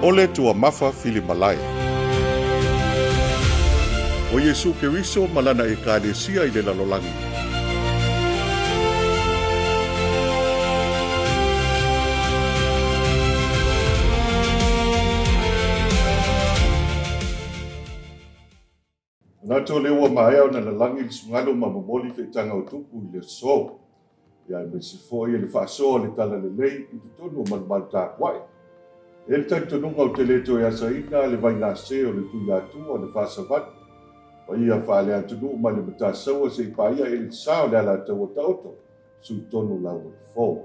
O le Tuamafa Filimalae. O Iesu Keriso ma Lana Ekalesia i le lalolagi. Manatu o lea ua maea ona lalagi le sugalo ma momoli feetaga o tupu i le aso. Ia aemaise foi o le faasoa o le Talalelei i totonu o malumalu tapuai. E i ai le talitonuga ou te le toe asaina le vaigase o le Tuiatua o le Faasavali, paia faale-atunuu mai le Matasaua seia paia i le sa o le Alataua Taoto, sui tonu lau Fo.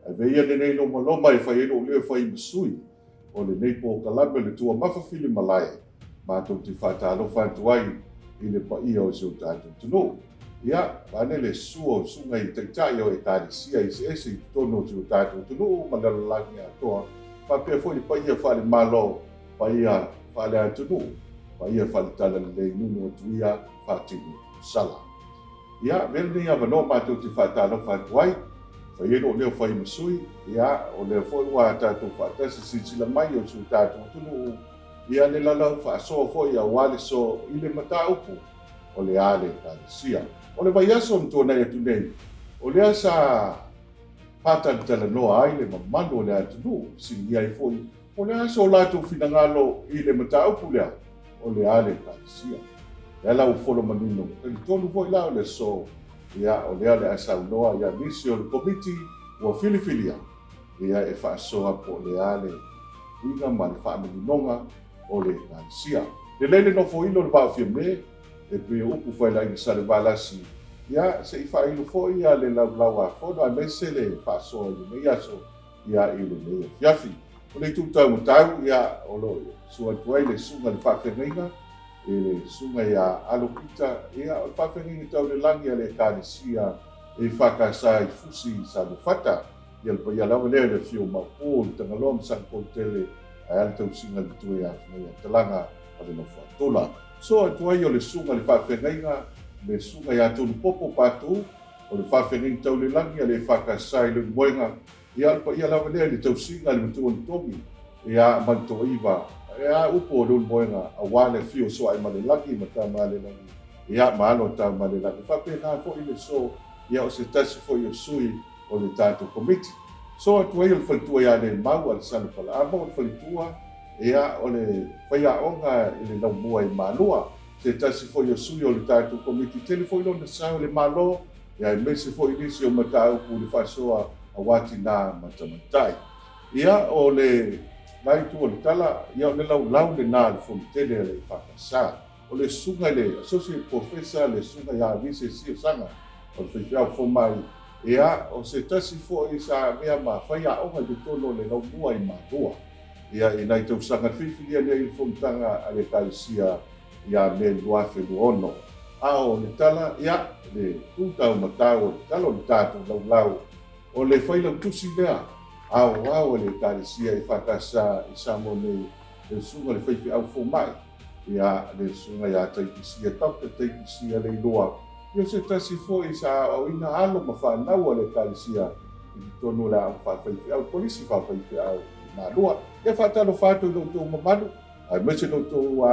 Ae avea ia lenei lomaloma e fai ai lou leo e fai ma sui o lenei polokalame o le Tuamafa Filimalae, matou te faatalofa atu ai i le paia o si o tatou atunuu. Ia, vaeane le susu o susuga i taitai o Ekalesia eseese i totonu o si o tatou atunuu ma le lalolagi atoa, faapea foi le paia faale-Malo, paia faale-atunuu, paia faale-Talalelei nunu atu ia faatino sala. Ia, avea lenei avanoa matou te faatalofa atu ai, fai ai lou leo fai ma sui, ia, o lea foi ua tatou faatasi silasila mai o si o tatou atunuu, ia le lalau faasoa foi aua le so i le mataupu o le a le Ekalesia. O le vaiaso na tuanai atu nei, o lea sa faatalatalanoa ai le mamalu o le atunuu, fesiligia ai foi po o le a so latou finagalo i le mataupu lea o le a le Ekalesia. Lea la ua folo manino, talitonu foi la o le aso, ia, o lea o le a saunoa ia nisi o le Komiti ua filifilia, ia e faasoa po o le a le uiga ma le faamaninoga o le Ekalesia. Lelei le nofoilo o le Vaa o Fiame, e pei o upu failaiga Salevalasi, ia se i faailo foi ia le laulau-a-fono aemaise le faasoa i lenei aso, ia i lenei afiafi. O le itu taumatau, ia o lo o susu atu ai le susuga i le faafeagaiga, i le susuga ia Alo Pita, ia o le faafeagaiga tau le lagi a le Ekalesia EFKS i Fusi i Saluafata. Ia le paia lava lea i le afio o Maopu, o le Tagaloa ma Sagapolutele, ae a le tausiga i le matua ia Finaia Talaga ma le nofo a Tola. Soa atu ai o le susuga i le faafeagaiga, le susuga ia Tolupopo Patu, o le faafeagaiga tau le lagi a le EFKS i Leulumoega, ia o le paia lava lea i le tausiga i le matua o Togi, ia ma le Toaiva, ia upu o Leulumoega, aua le afio o Soaemalelagi ma Tamalelagi, ia ma alo o Tamalelagi. E faapena foi le so, ia o se tasi foi o sui o le tatou Komiti. So atu ai o le faletua ia Lemau Alesana Palaamo, o le faletua, ia o le faiaoga i le laumua i Malua, se tasi foi o sui o le tatou Komiti, tele foi lona sao i le Malo, ia aemaise foi nisi o mataupu i le faasoa aua tina ma tamaitai. Ia o le la itu o le tala, ia o le laulau lena a le Fonotele a le EFKS. O le susuga i le Associate Professor le susuga ia Avise Siosaga o le faifeau fomai, ia o se tasi foi sa avea ma faiaoga i totonu o le laumua i Malua. Ia i nai tausaga filifilia lea i le fonotaga a le Ekalesia ia Me 2026. A o le tala, ia, le tu taumatau o le tala o le tatou laulau, o le failautusi lea aoao a le Ekalesia EFKS i Samoa nei, le susuga i le faifeau fomai, ia, le susuga ia Taitusia, Doctor Taitusia Leiloa, ia o se tasi foi sa aoaoina alo ma fanau a le Ekalesia i totonu o le aoga faafaifeau, kolisi faafaifeau i Malua. Ia faatalofa atu i lo outou mamalu, aemaise lo outou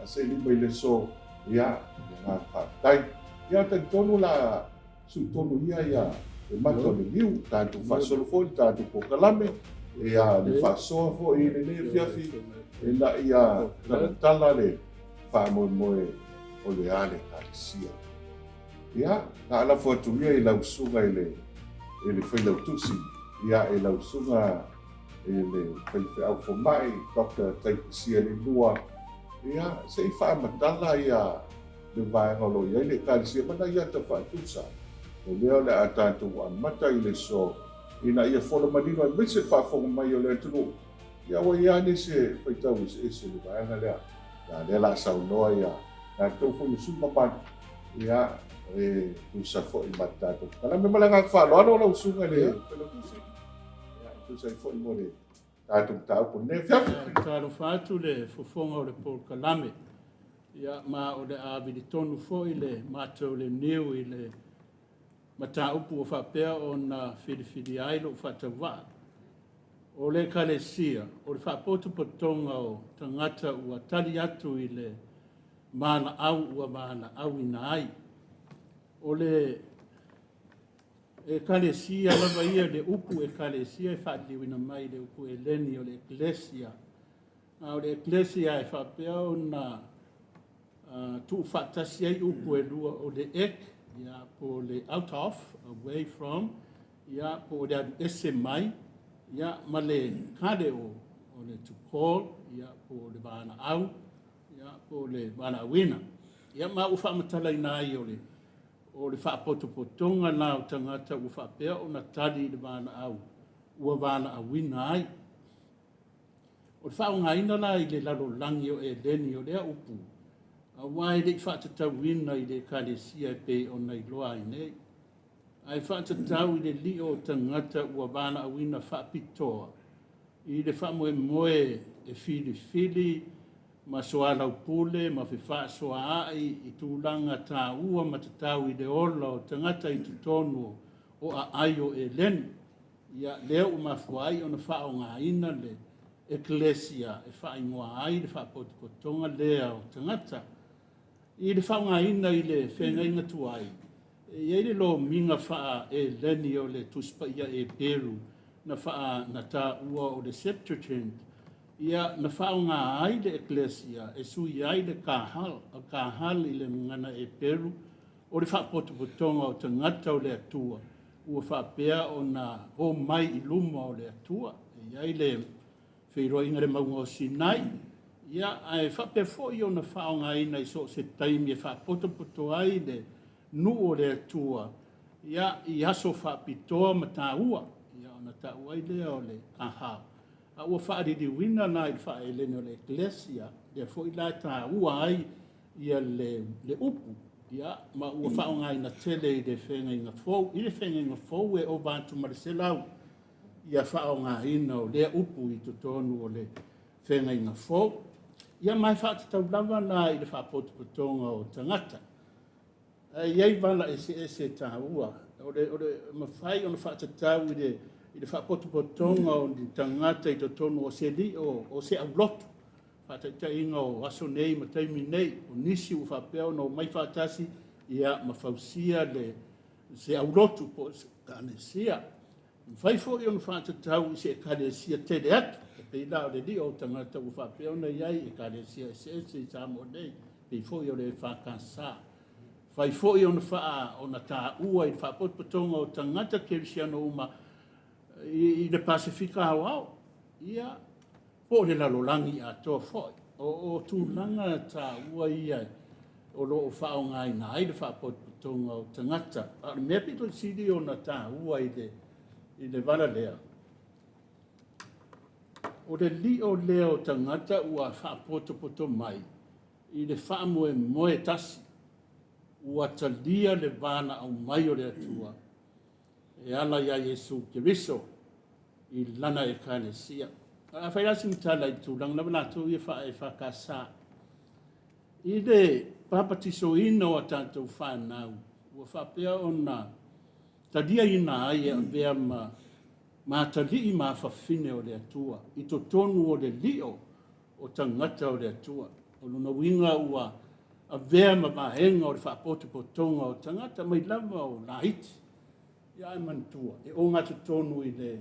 seli mai le aso, ia, le agaga faafetai. Ia, talitonu la, sui tonu ia ia le mata o le liu, tatou faasolo foi le tatou polokalame, ia le faasoa foi i lenei afiafi, ina ia talatala le faamoemoe o le a le Ekalesia. Ia, na alafo atu ia i lau susuga i le, i le failautusi, ia, i lau susuga i le faifeau fomai, Doctor Taitusia Leilua, ia, se i faamatala ia le vaega o lo o i ai le Ekalesia ma nai ata faatusa. O lea o le a tatou amata i le aso ina ia fola manino aemaise le faafofoga mai o le atunuu, ia ua i ai nisi e faitau eseese i le vaega lea. Ia, lea o le a saunoa ia latou foi o sui mamalu, ia, e tusa foi ma le tatou kalame. Ma le agaga faaaloalo lau susuga i le Failautusi, ia, e tusa ai foi mo le tatou mataupu i lenei afiafi. Talofa atu le fofoga o le polokalame. Ia, ma o le a vilitonu foi le matou le niu i le mataupu ua faapea ona filifilia ai lou faatauvaa. O le Ekalesia, o le faapotopotoga o tagata ua tali atu i le valaau ua valaauina ai. O le Ekalesia lava ia, le upu Ekalesia e faaliliuina mai i le upu Eleni o le Eklesia. A o le Eklesia e faapea ona tuufaatasi ai upu e lua o le ek, ia, po o le out of, away from, ia, po o le alu ese mai, ia, ma le kaleo, o le to call, ia, po o le valaau, ia, po o le valaauina. Ia, ma ua faamatalaina ai o le o le faapotopotoga la o tagata ua faapea ona tali i le valaau ua valaauina ai. O le faaaogaina la i le lalolagi o Eleni o lea upu, aua e le i faatatauina i le Ekalesia e pei ona iloa ai nei, ae faatatau i le lio o tagata ua valaauina faapitoa i le faamoemoe e filifili ma soalaupule ma fefaasoaai i tulaga taua ma tatau i le ola o tagata i totonu o aai o Eleni. Ia, lea ua mafua ai ona faaaogaina le Ekalesia e faaigoa ai le faapotopotoga lea o tagata. I le faaaogaina i le feagaiga tuai, e i ai le lomiga faa-Eleni o le Tusi Paia Eperu na faa, na taua o le Septuagint, ia, na faaaoga ai le Ekalesia e sui ai le kahal, o kahal i le gagana Eperu, o le faapotopotoga o tagata o le Atua ua faapea ona omai i luma o le Atua. E i ai le feiloaiga i le mauga o Sinai, ia, ae faapea foi ona faaaogaina i so o se taimi e faapotopoto ai le nuu o le Atua, ia, i aso faapitoa ma taua, ia, ona tau ai lea o le kahal. A ua faaliliuina la i le faa-Eleni o le Ekalesia, lea foi la e taua ai ia le, le upu, ia, ma ua faaaogaina tele i le Feagaiga Fou. I le Feagaiga Fou e ova atu ma le 100 ia faaaogaina o lea upu i totonu o le Feagaiga Fou. Ia ma e faatatau lava la i le faapotopotoga o tagata. Ae i ai vala eseese e taua, o le, o le mafai ona faatatau i le, i le faapotopotoga o ni tagata i totonu o se lio, o se aulotu, faataitaiga o aso nei ma taimi nei, o nisi ua faapea ona omai faatasi, ia, ma fausia le, se aulotu po o se ekalesia. E mafai foi ona faatatau i se ekalesia tele atu, e pei la o le lio o tagata ua faapea ona i ai ekalesia eseese i Samoa nei, pei foi o le EFKS. Mafai foi ona faa, ona taua i le faapotopotoga o tagata kerisiano uma i, i le Pasefika aoao, ia, po o le lalolagi atoa foi. O, o tulaga taua ia o lo o faaaogaina ai le faapotopotoga o tagata. A o le mea pito sili ona taua i le, i le vala lea, o le lio lea o tagata ua faapotopoto mai i le faamoemoe tasi, ua talia le valaau mai o le Atua e ala iā Iesu Keriso i Lana Ekalesia. A fai la sina tala i le tulaga lava latou ia faa-EFKS, i le papatisoina o a tatou fanau, ua faapea ona taliaina ai e avea ma ma atalii ma afafine o le Atua i totonu o le lio o tagata o le Atua. O lona uiga ua avea ma vaega o le faapotopotoga o tagata mai lava o laiti. Ia ae manatua, e ogatotonu i le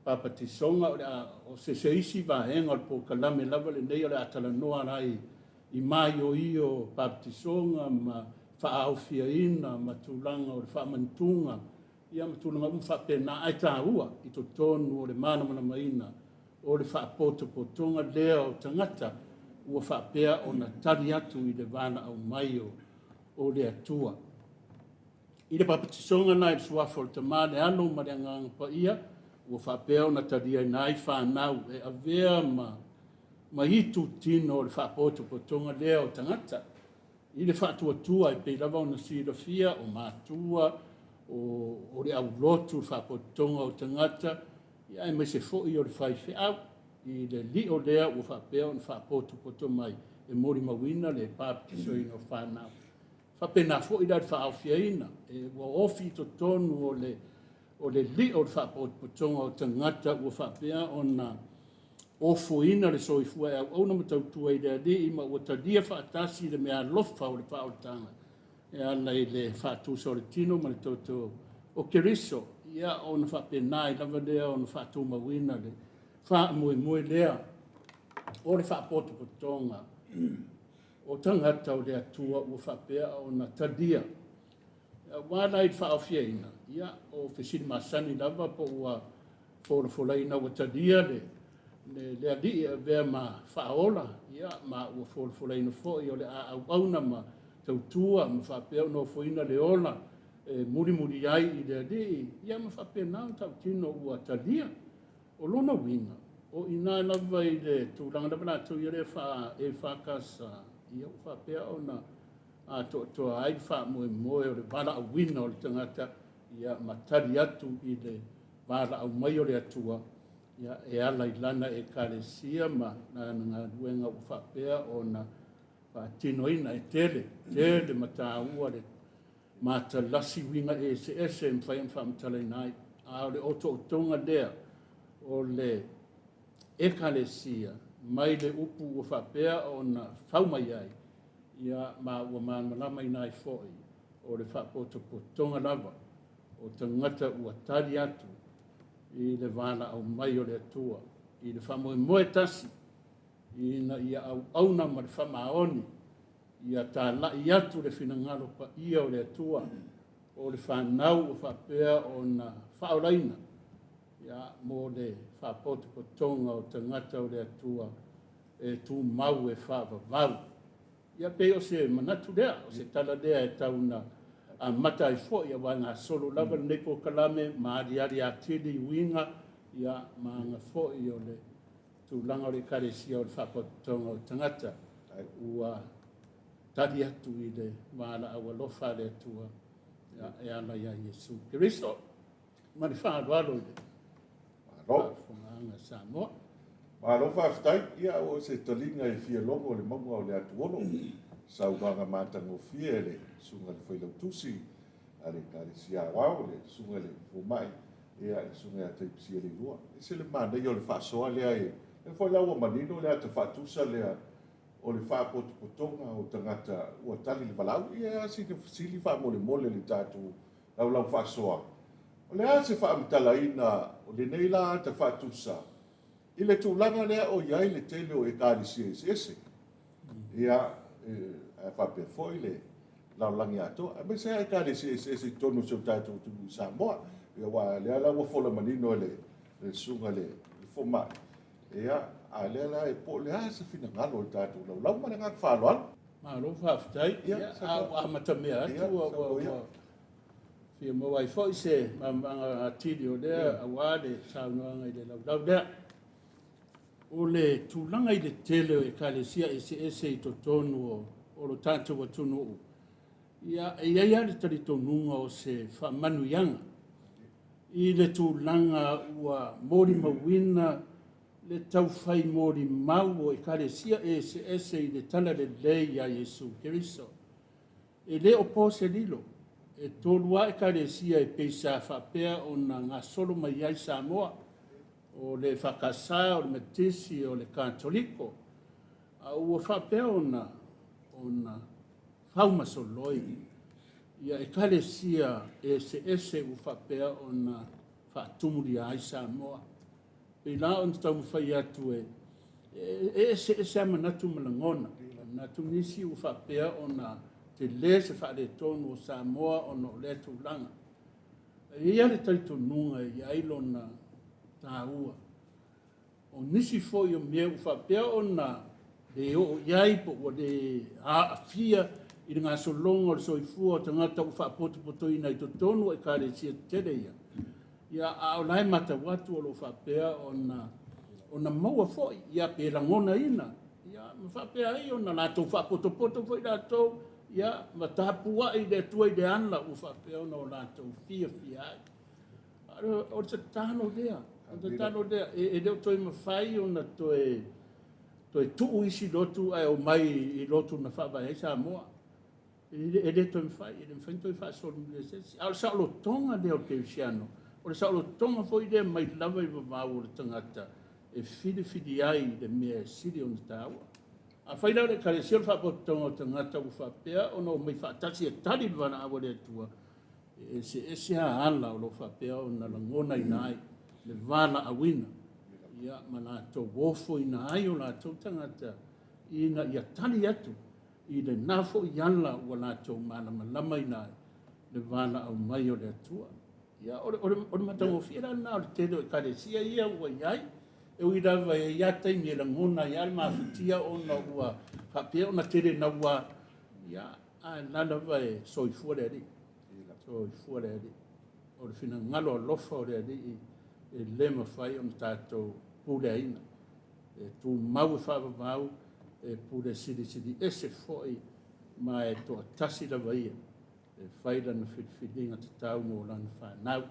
papatisoga, o le a, o se, se isi vaega o le polokalame lava lenei o le a talanoa ai i maioio o papatisoga ma faaaofiaina ma tulaga o le faamantuga, ia ma tulaga uma faapena, ae taua i totonu o le malamalamaina o le faapotopotoga lea o tagata ua faapea ona tali atu i le valaau mai o, o le Atua. I le papatisoga la i le suafa o le Tama, le Alo ma le Agaga Paia, ua faapea ona taliaina ai fanau e avea ma, ma itu tino o le faapotopotoga lea o tagata. I le faatuatua e pei lava ona silafia o matua, o, o le aulotu, le faapotopotoga o tagata, ia aemaise foi o le faifeau i le lio lea ua faapea ona faapotopoto mai e molimauina le papatisoina o fanau. Faapena foi la le faaofiaina, e ua ofi i totonu o le o le lio o le faapotopotoga o tagata ua faapea ona ofoina le soifua e auauna ma tautua i le Alii ma ua talia faatasi le meaalofa o le faaolataga e ala i le faatusa o le tino ma le toto o Keriso, ia ona faapena ai lava lea ona faatumauina le faamoemoe lea o le faapotopotoga o tagata o le Atua ua faapea ona talia. Aua la i le faaofiaina, ia, o fesili masani lava po ua folafolaina ua talia le, le, le Alii e avea ma faaola, ia, ma ua folafolaina foi o le a auauna ma tautua ma faapea ona ofoina le ola e mulimuli ai i le Alii, ia ma faapena ona tautino ua talia. O lona uiga, o i ina lava i le tulaga lava latou ia lea faa EFKS, ia ua faapea ona atoatoa ai le faamoemoe o le valaauina o le tagata, ia ma tali atu i le valaau mai o le Atua, ia e ala i lana Ekalesia ma lana galuega ua faapea ona faatinoina. E tele, tele ma taua le matalasi uiga eseese e mafai ona faamatalaina ai. A o le otootoga lea o le Ekalesia mai le upu ua faapea ona fau mai ai, ia ma ua malamalamaina ai foi o le faapotopotoga lava o tagata ua tali atu i le valaau mai o le Atua i le faamoemoe tasi ina ia auauna ma le faamaoni ia talai atu le finagalo paia o le Atua o le fanau ua faapea ona faaolaina ia, mo le faapotopotoga o tagata o le Atua e tumau e faavavau. Ia pei o se manatu lea, o se tala lea e tau na amata ai foi, aua e gasolo lava lenei polokalame ma aliali atili i uiga ia, ma aga foi o le tulaga o le Ekalesia o le Faapotopotoga o Tagata ua tali atu i le valaau alofa a le Atua ia, e ala iā Iesu Keriso. Ma le faaaloalo i le faafofogaaga a Samoa. Malo faafetai. Ia o se taliga e fia logo le mauga o le Atuolo. Saunoaga matagofie le Susuga i le Failautusi a le Ekalesia Aoao, le Susuga i le Fomai, ia le Susuga ia Taipisia Leilua. E ese le manaia o le faasoa lea, e lea foi la ua manino le ata faatusa lea o le faapotopotoga o tagata ua tali le valaau. Ia a sina fesili faamolemole i le tatou laulau faasoa, o le a se faamatalaina o lenei la ata faatusa i le tulaga lea o i ai le tele o Ekalesia eseese? Ia, ae faapea foi le lalolagi atoa, aemaise lava Ekalesia eseese i totonu o si o tatou atunuu i Samoa. Ia, aua o lea la ua fola manino e le susuga i le fomai, ia, a o lea la e po o le a se finagalo o le tatou laulau ma le agaga faaaloalo. Malo faafetai. Ia, a ua amatamea atu ua fia maua ai foi se malamalamaaga atili o lea aua le saunoaga i le laulau lea. O le tulaga i le tele o Ekalesia eseese i totonu o lo tatou atunuu, ia, e i ai lava le talitonuga o se faamanuiaga i le tulaga ua molimauina le taufai molimau o Ekalesia eseese i le talalelei iā Iesu Keriso. E le o po se lilo, e tolu lava Ekalesia e pei sa faapea ona gasolo mai ai Samoa, o le EFKS, o le Metotisi, o le Katoliko, a ua faapea ona ona fau ma soloi ia Ekalesia eseese ua faapea ona faatumulia ai Samoa. Pei la ona taumafai atu e eseese lava manatu ma lagona. Manatu nisi ua faapea ona tele se faaletonu o Samoa ona o lea tulaga. E i ai lava le talitonuga e i ai lona taua. O nisi foi o mea ua faapea ona le oo i ai po ua le aafia i le gasologa o le soifua o tagata ua faapotopotoina i totonu o Ekalesia tetele ia, ia a o la e matau atu o lo o faapea ona ona maua foi, ia pe lagonaina, ia ma faapea ai ona latou faapotopoto foi latou, ia ma tapuai i le Atua i le ala ua faapea ona o latou fiafia ai. O le tatalo lea, o le tatalo lea, e le o toe mafai ona toe toe tuu isi lotu ae omai i lotu na faavae ai Samoa. E le toe mafai, e le mafai ona toe faasolomuli e se isi. A o le saolotoga lea o le kerisiano, O le saolotoga foi lea mai lava i vavau o le tagata e filifili ai le mea e sili ona taua. Afai la o le Ekalesia o le Faapotopotoga o Tagata ua faapea ona omai faatasi e tali le valaau a le Atua, e eseese lava ala o lo o faapea ona lagonaina ai le valaauina, ia, ma latou ofoina ai o latou tagata ina ia tali atu i lena foi ala ua latou malamalamaina ai le valaau mai o le Atua. Ia, o le, o le, o le matagofie la lena o le tele o ekalesia ia ua i ai, e ui lava e i ai taimi e lagona ai lava le mafatia ona ua faapea ona tele naua, ia, ae la lava e soifua le Alii. Soifua le Alii. O le finagalo alofa o le Alii e le mafai ona tatou puleaina. E tumau e faavavau, e pule silisili ese foi ma e toatasi lava ia e fai lana filifiliga tatau mo lana fanau.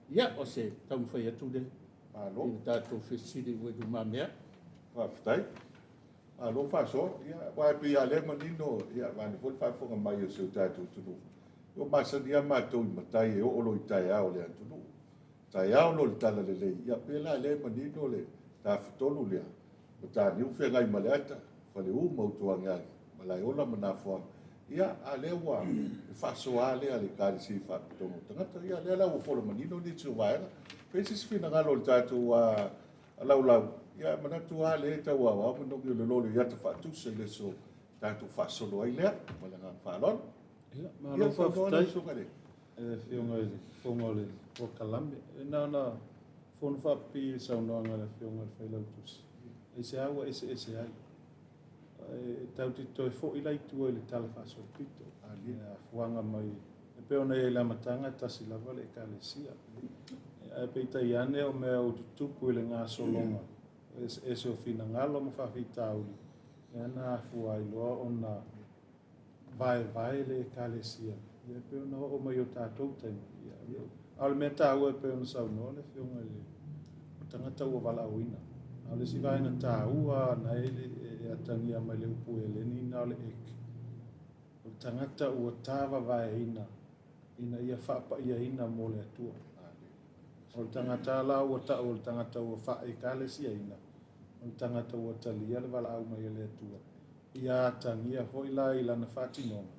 Ia, o se taumafai atu lea Malo. i le tatou fesili ua i lumamea. Faafetai. Malo faasoa. Ia, aua e pei lava o lea e manino, ia, vaeane foi le faafofoga mai a si o tatou atunuu, ua masani lava matou i matai e oo loa i taeao o le atunuu, taeao loa i le talalelei, ia pei la o lea e manino le Tafatolu lea, Mataniu Feagaimaleata, Faleu ma Utuagiagi, Malaeola ma Nafoaga, ia, a o lea ua faasoa lava lea a le Ekalesia i Faalapotopotoga o Tagata. Ia, o lea la ua fola manino nisi o vaega. Pe i ai se isi finagalo o le tatou laulau, ia, e manatu lava lea e tau aoao manogi o le loli i ata faatusa i le aso tatou faasolo ai lea. Ma le agaga faaaloalo. Ia, malo faafetai i le Afioga i le Fofoga o le Polokalame. E na ona fono faapipii i le saunoaga a le Afioga i le Failautusi, aisea ua eseese ai? E tatou te toe foi la i tua i le Tala Faasolopito, i le afuaga mai, e pei ona i ai i le amataga e tasi lava le Ekalesia. Ae peitai ane o mea ua tutupu i le gasologa eseese o finagalo ma faafitauli, lea na afua ai loa ona vaevae le Ekalesia, ia e pei ona oo mai i o tatou taimi. Ia, a o le mea taua e pei ona saunoa le Afioga i le o tagata ua valaauina. A o le isi vaega taua na e, e atagia mai le upu Heleni na o le ek, o le tagata ua tavavaeina ina ia faapaiaina mo le Atua. O le tagata la ua tau o le tagata ua faaekalesiaina, o le tagata ua talia le valaau mai a le Atua, ia atagia foi la i lana faatinoga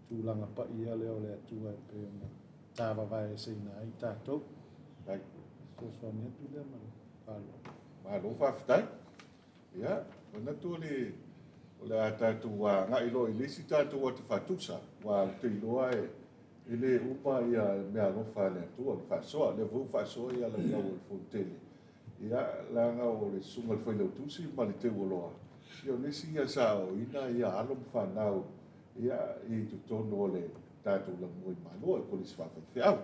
tulaga paia lea o le Atua e pei ona tavavaeseina ai tatou. Fesoasoani atu lea ma le faaaloalo. Malo faafetai. Ia, manatu o le o le a tatou agai loa i le isi tatou ata faatusa, aua ou te iloa e e le uma ia meaalofa a le Atua, le faasoa. O lea foi ua faasoa ia laulau o le Fonotele, ia, leaga o le Susuga i le Failautusi ma le Teuoloa, ia o nisi ia sa aoaoina ia alo ma fanau ia i totonu o le tatou Lamua i Malua, i Kolisi Faafaifeau.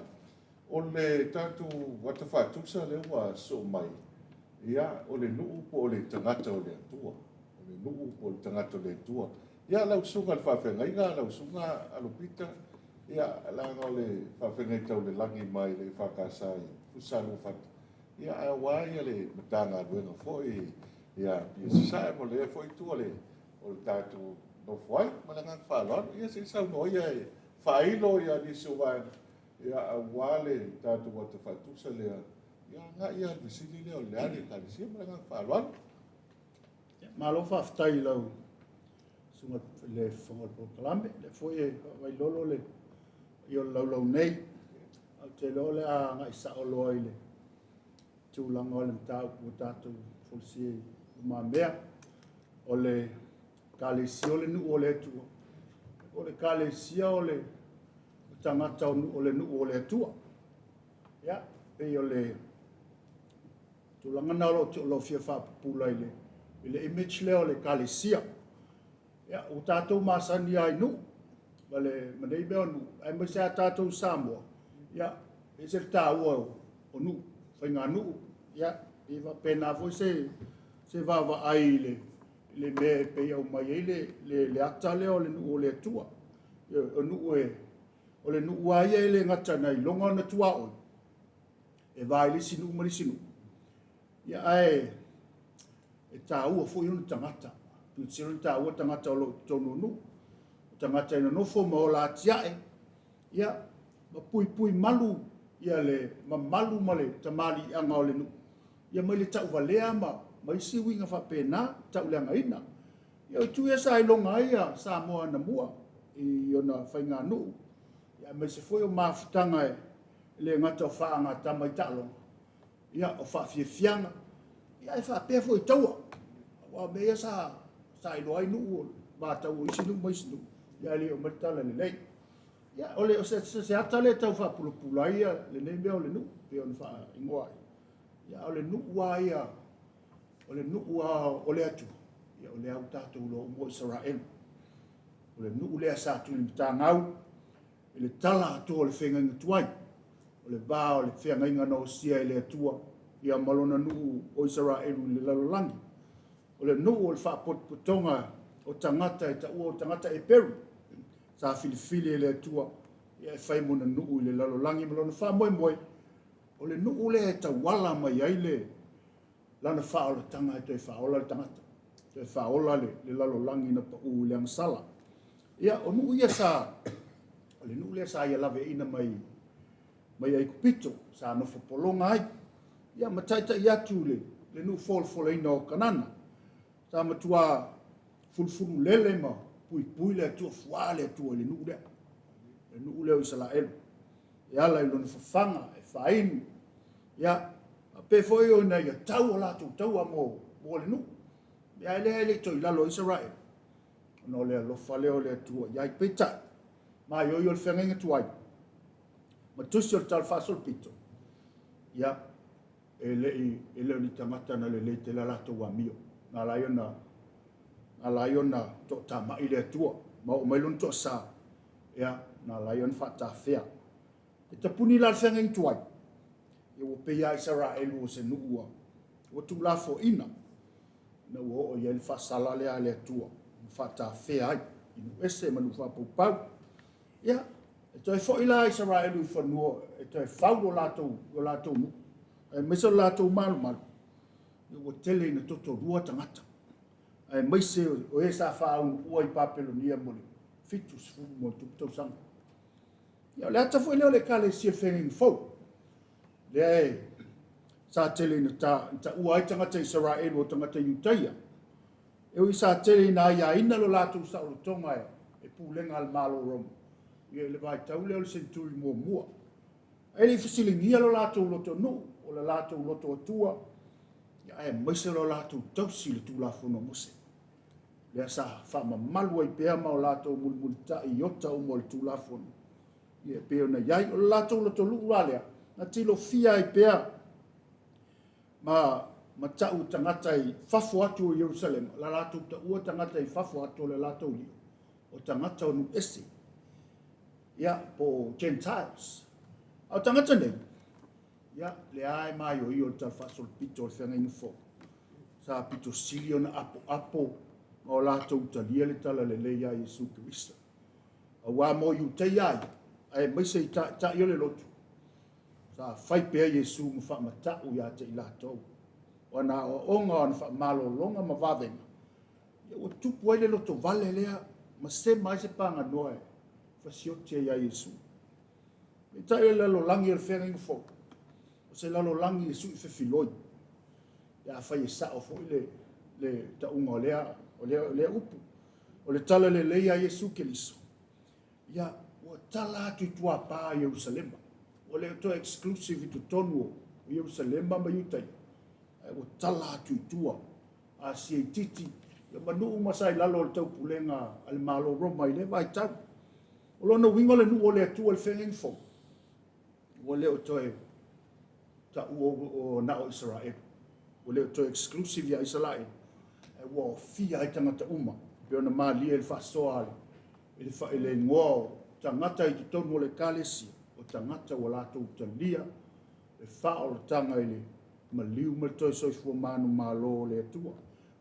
O le tatou ata faatusa lea ua sosoo mai, ia, o le nuu po o le tagata o le Atua. O le nuu po o le tagata o le Atua. Ia, lau susuga i le faafeagaiga, lau susuga Alopita, ia, leaga o le faafeagai tau le lagi mai le EFKS i Fusaluafata, ia, ae aua ia le Matagaluega foi ia Apia Sasae ma lea foi itu o le tatou nofo ai. Ma le agaga faaaloalo, ia se i saunoa ia e faailo ia nisi o vaega, ia, aua le tatou ata faatusa lea, ia agai lava i le fesili lea o le a le Ekalesia ma le agaga faaaloalo. Malo faafetai i lau susuga i le Fofoga o le Polokalame, o lea foi e faavailolo le paia o le laulau nei. Ae ou te iloa o le a agai sao loa i le tulaga o le mataupu ua tatou folasia i lumamea. O le Ekalesia o le nuu o le Atua. O le Ekalesia o le tagata o le nuu o le Atua. Ia, pei o le tulaga lena o lo o fia faapupula i le, i le image lea o le Ekalesia. Ia, ua tatou masani lava i nuu, ma, le, ma nei mea o nuu, aemaise lava tatou i Samoa, ia, e ese le taua o, o nuu, faiganuu, ia, e faapena foi se, se vaavaai i le, i le mea e pei aumai ai le, le, le ata lea o le nuu o le Atua. O, nuu e, o le nuu lava ia e le gata na iloga ona tuaoi, e va i le isi nuu ma le isi nuu, ia ae e taua foi ona tagata. Pito sili ona taua tagata o lo o i totonu o nuu, o tagata e nonofo ma ola atiae, ia, ma puipui malu ia le mamalu ma le tamaliiaga o le nuu, ia mai le tauvalea ma ma isi uiga faapena, tauleagaina. Ia o itu ia sa iloga ai ia Samoa anamua i ona faiganuu, ia aemaise foi o mafutaga e le gata o faagatama i taaloga, ia o faafiafiaga, ia ae faapea foi i taua. Aua o mea ia sa sa iloa ai nuu o vatau o isi nuu ma isi nuu, ia ae le i oo mai le talalelei. Ia o le o se, se ata lea e tau faapulapula ai ia lenei mea o le nuu, pei ona faaigoa ai. Ia a o le nuu lava ia, o le nuu lava o le Atua, ia o lea ua tatou iloa uma o Isaraelu. O le nuu lea sa tulimatagau i le tala atoa o le feagaiga tuai, o le va o le feagaiga na osia e le Atua ia ma lona nuu o Isaraelu i le lalolagi. O le nuu o le faapotopotoga o tagata e taua o tagata Eperu, sa filifili e le Atua ia e fai mona nuu i le lalolagi ma lona faamoemoe, o le nuu lea e tauala mai ai le lana faaolataga e toe faaola le tagata, toe faaola le, le lalolagi na pau i le agasala. Ia, o nuu ia sa, o le nuu lea sa ia laveaiina mai, mai Aikupito, sa nofo pologa ai, ia ma taitai atu le, le nuu folafolaina o Kanana. Sa matua fulufulu lele ma puipui le Atua, fuā le Atua i le nuu lea, le nuu lea o Isaraelu. E ala i lona fafaga, e faainu, ia, faapea foi ona ia tau o latou taua mo, mo le nuu. Ia ae lea e le i toe i lalo o Isaraelu, ona o le alofa lea o le Atua i ai. Peitai, maioio le feagaiga tuai, ma tusi o le Tala Faasolopito, ia, e le i, e le o ni tagata na lelei tele a latou amio. Na ala ai ona, na ala ai ona toatamai le Atua, ma oo mai lona toasa, ia, na ala ai ona faatafea. E tapuni la le feagaiga tuai, ia ua pei lava Isaraelu o se nuu ua, ua tuulafoaiina, ina ua oo i ai le faasala lea a le Atua, ma faatafea ai i nuu ese ma nuu faapaupau. Ia, e toe foi la Isaraelu i fanua e toe fau lo latou, lo latou nuu, aemaise o le latou malumalu, ia ua tele ina totolua tagata, aemaise o e sa faaunuua i Papelonia mo le 70+ tausaga. Ia, o le ata foi lea o le Ekalesia Feagaiga Fou, lea e sa tele ina ta, taua ai tagata Isaraelu o tagata Iutaia, E ui sa tele ina aiaina lo latou saolotoga e pulega a le Malo o Roma i le vaitau lea o le seneturi muamua, ae le i fesiligia lo latou lotonuu, o le latou loto atua, aemaise lo latou tausi i le Tulafono a Mose, lea sa faamamalu ai pea ma o latou mulimulitai i ota uma o le Tulafono, e pei ona i ai. O le latou lotonuu la lea, na tilofia ai pea ma, ma ta'u tagata i fafo atu o Ierusalema, la latou ta'ua tagata i fafo atu o le latou lio, o tagata o nuu ese, ia, po o Gentiles. A o tagata nei, ia, lea e maioio le talafaasolopito o le feagaiga fou, sa pito sili ona apoapo ma o latou talia le talalelei ia Iesu Keriso. Auā mo Iutaia ai, aemaise i ta'ita'i o le lotu, Sa fai pea Iesu ma faamata'u ia te i latou. O ana aoaoga, o ana faamalologa ma vavega, ia ua tupu ai le lotovale lea ma sema ai se paganoa e fasioti ai ia Iesu. Peitai o le lalolagi o le feagaiga fou, o se lalolagi e sui fefiloi, pe afai e sao foi le, le tauga o lea, o lea, o lea upu. O le talalelei a Iesu Keriso, Ia, ua tala atu i tuapā o Ierusalema. Ua le o toe exclusive i totonu o Ierusalema ma Iutaia, ae ua tala atu i tua, Asia itiiti, ia ma nuu uma sa i lalo o le taupulega a le Malo o Roma i lea vaitau. O lona uiga o le nuu o le Atua i le feagaiga fou, ua le o toe taua o na o Isaraelu. Ua le o toe exclusive ia Isaraelu, ae ua aofia ai tagata uma, pei ona malie i le faasoa i le, i le igoa o tagata i totonu o le Ekalesia, o tagata ua latou talia le faaolataga i le maliu ma le toe soifua manumalo o le Atua.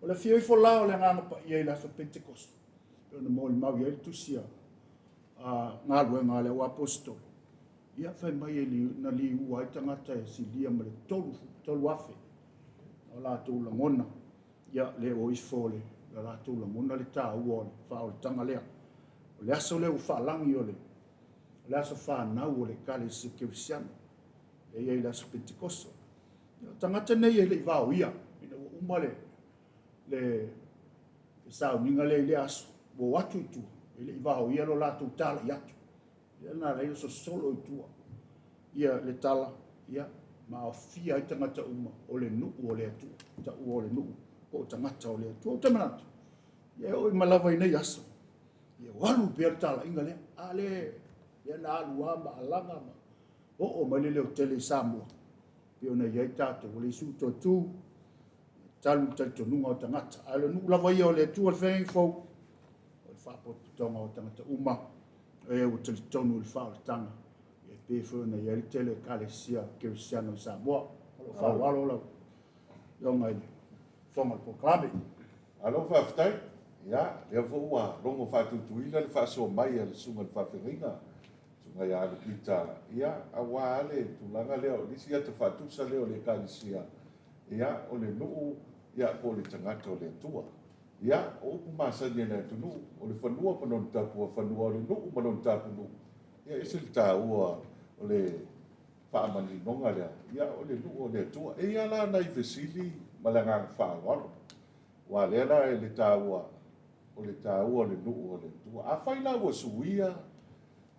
O le afio ifo la o le Agaga Paia i le aso Pentekoso, pei ona molimau i ai le tusi a Galuega a le Au Aposetolo, Ia, fai mai e li, na liua ai tagata e silia ma le 3,000 o latou lagona, ia, le o ifo o le, la latou lagona le taua o le faaolataga lea. O le aso lea ua faalagi o le, o le aso fanau o le Ekalesia Kerisiano. e i ai i le aso Pentekoso. O tagata nei e le i vaoia ina ua uma le le sauniga lea i lea aso, ua o atu i tua, e le i vaoia lo latou talai atu. Lea na ala ai ona sosolo i tua ia le tala, ia, ma aofia ai tagata uma o le nuu o le Atua, taua o le nuu po o tagata o le Atua. Ou te manatu, ia e oo mai lava i nei aso, ia ua alu pea le talaiga lea. A lea, lea na alu lava ma alaga ma oo mai le leotele i Samoa, pei ona i ai tatou, ua leai se isi o toe tu, talu le talitonuga o tagata. A o le nuu lava ia o le Atua le Feagaiga Fou, o le faapotopotoga o tagata uma, e ua talitonu i le faaolataga, e pei foi ona i ai le tele o Ekalesia Kerisiano i Samoa. Ma lou faaaloalo lau Afioga i le Fofoga o le Polokalame. Malo faafetai. Ia, lea foi ua logo faatuituina le faasoa mai a le susuga i le faafeagaiga, susuga ia Alu Pita, ia, aua lava le tulaga lea, o le isi ata faatusa lea o le Ekalesia, ia, o le nuu, ia, po o le tagata o le Atua. Ia, o upu masani a le atunuu, o le fanua ma lona tapuafanua, o le nuu ma lona tapunuu, ia, e ese le taua o le faamaninoga lea, ia, o le nuu o le Atua. E i ai la nai fesili ma le agaga faaaloalo, aua o lea la e le taua, o le taua o le nuu o le Atua. Afai la ua suia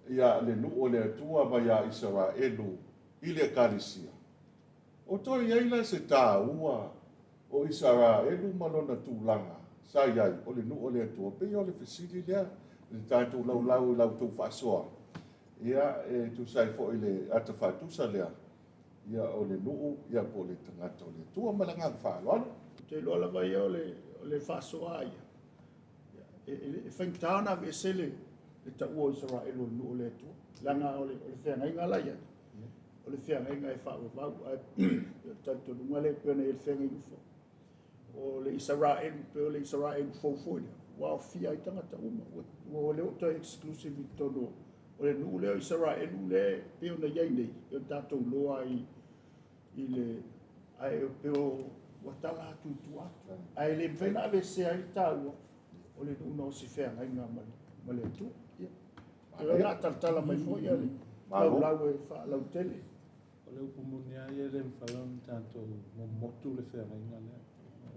ia le nuu o le Atua mai ia Isaraelu i le Ekalesia, O toe i ai la se taua o Isaraelu ma lona tulaga sa i ai, o le nuu o le Atua? Pei o le fesili lea i le tatou laulau i la outou faasoa, ia, e tusa ai foi i le ata faatusa lea, ia, o le nuu, ia, po o le tagata o le Atua. Ma le agaga faaaloalo. Ou te iloa lava ia o le faasoa ia, e faigata ona aveese le taua o Isaraelu o le nuu o le Atua, leaga o le feagaiga la e i ai, o le feagaiga e faavavau, ae o le talitonuga lea e pei ona i ai le feagaiga fou. O le Isaraelu, pei o le Isaraelu fou foi lea, ua aofia ai tagata uma, ua le o toe exclusive i totonu o le nuu lea o Isaraelu lea e pei ona i ai nei, pei ona tatou iloa ai i le, ae pei ua tala atu i tua atu. Ae le mafai ona aveesea ai le taua o le nuu na o se feagaiga ma le Atua. Ia. O le a talatala mai foi le laulau e faalautele. O le upu moni lava ia e le mafai ona tatou momotu le feagaiga lea,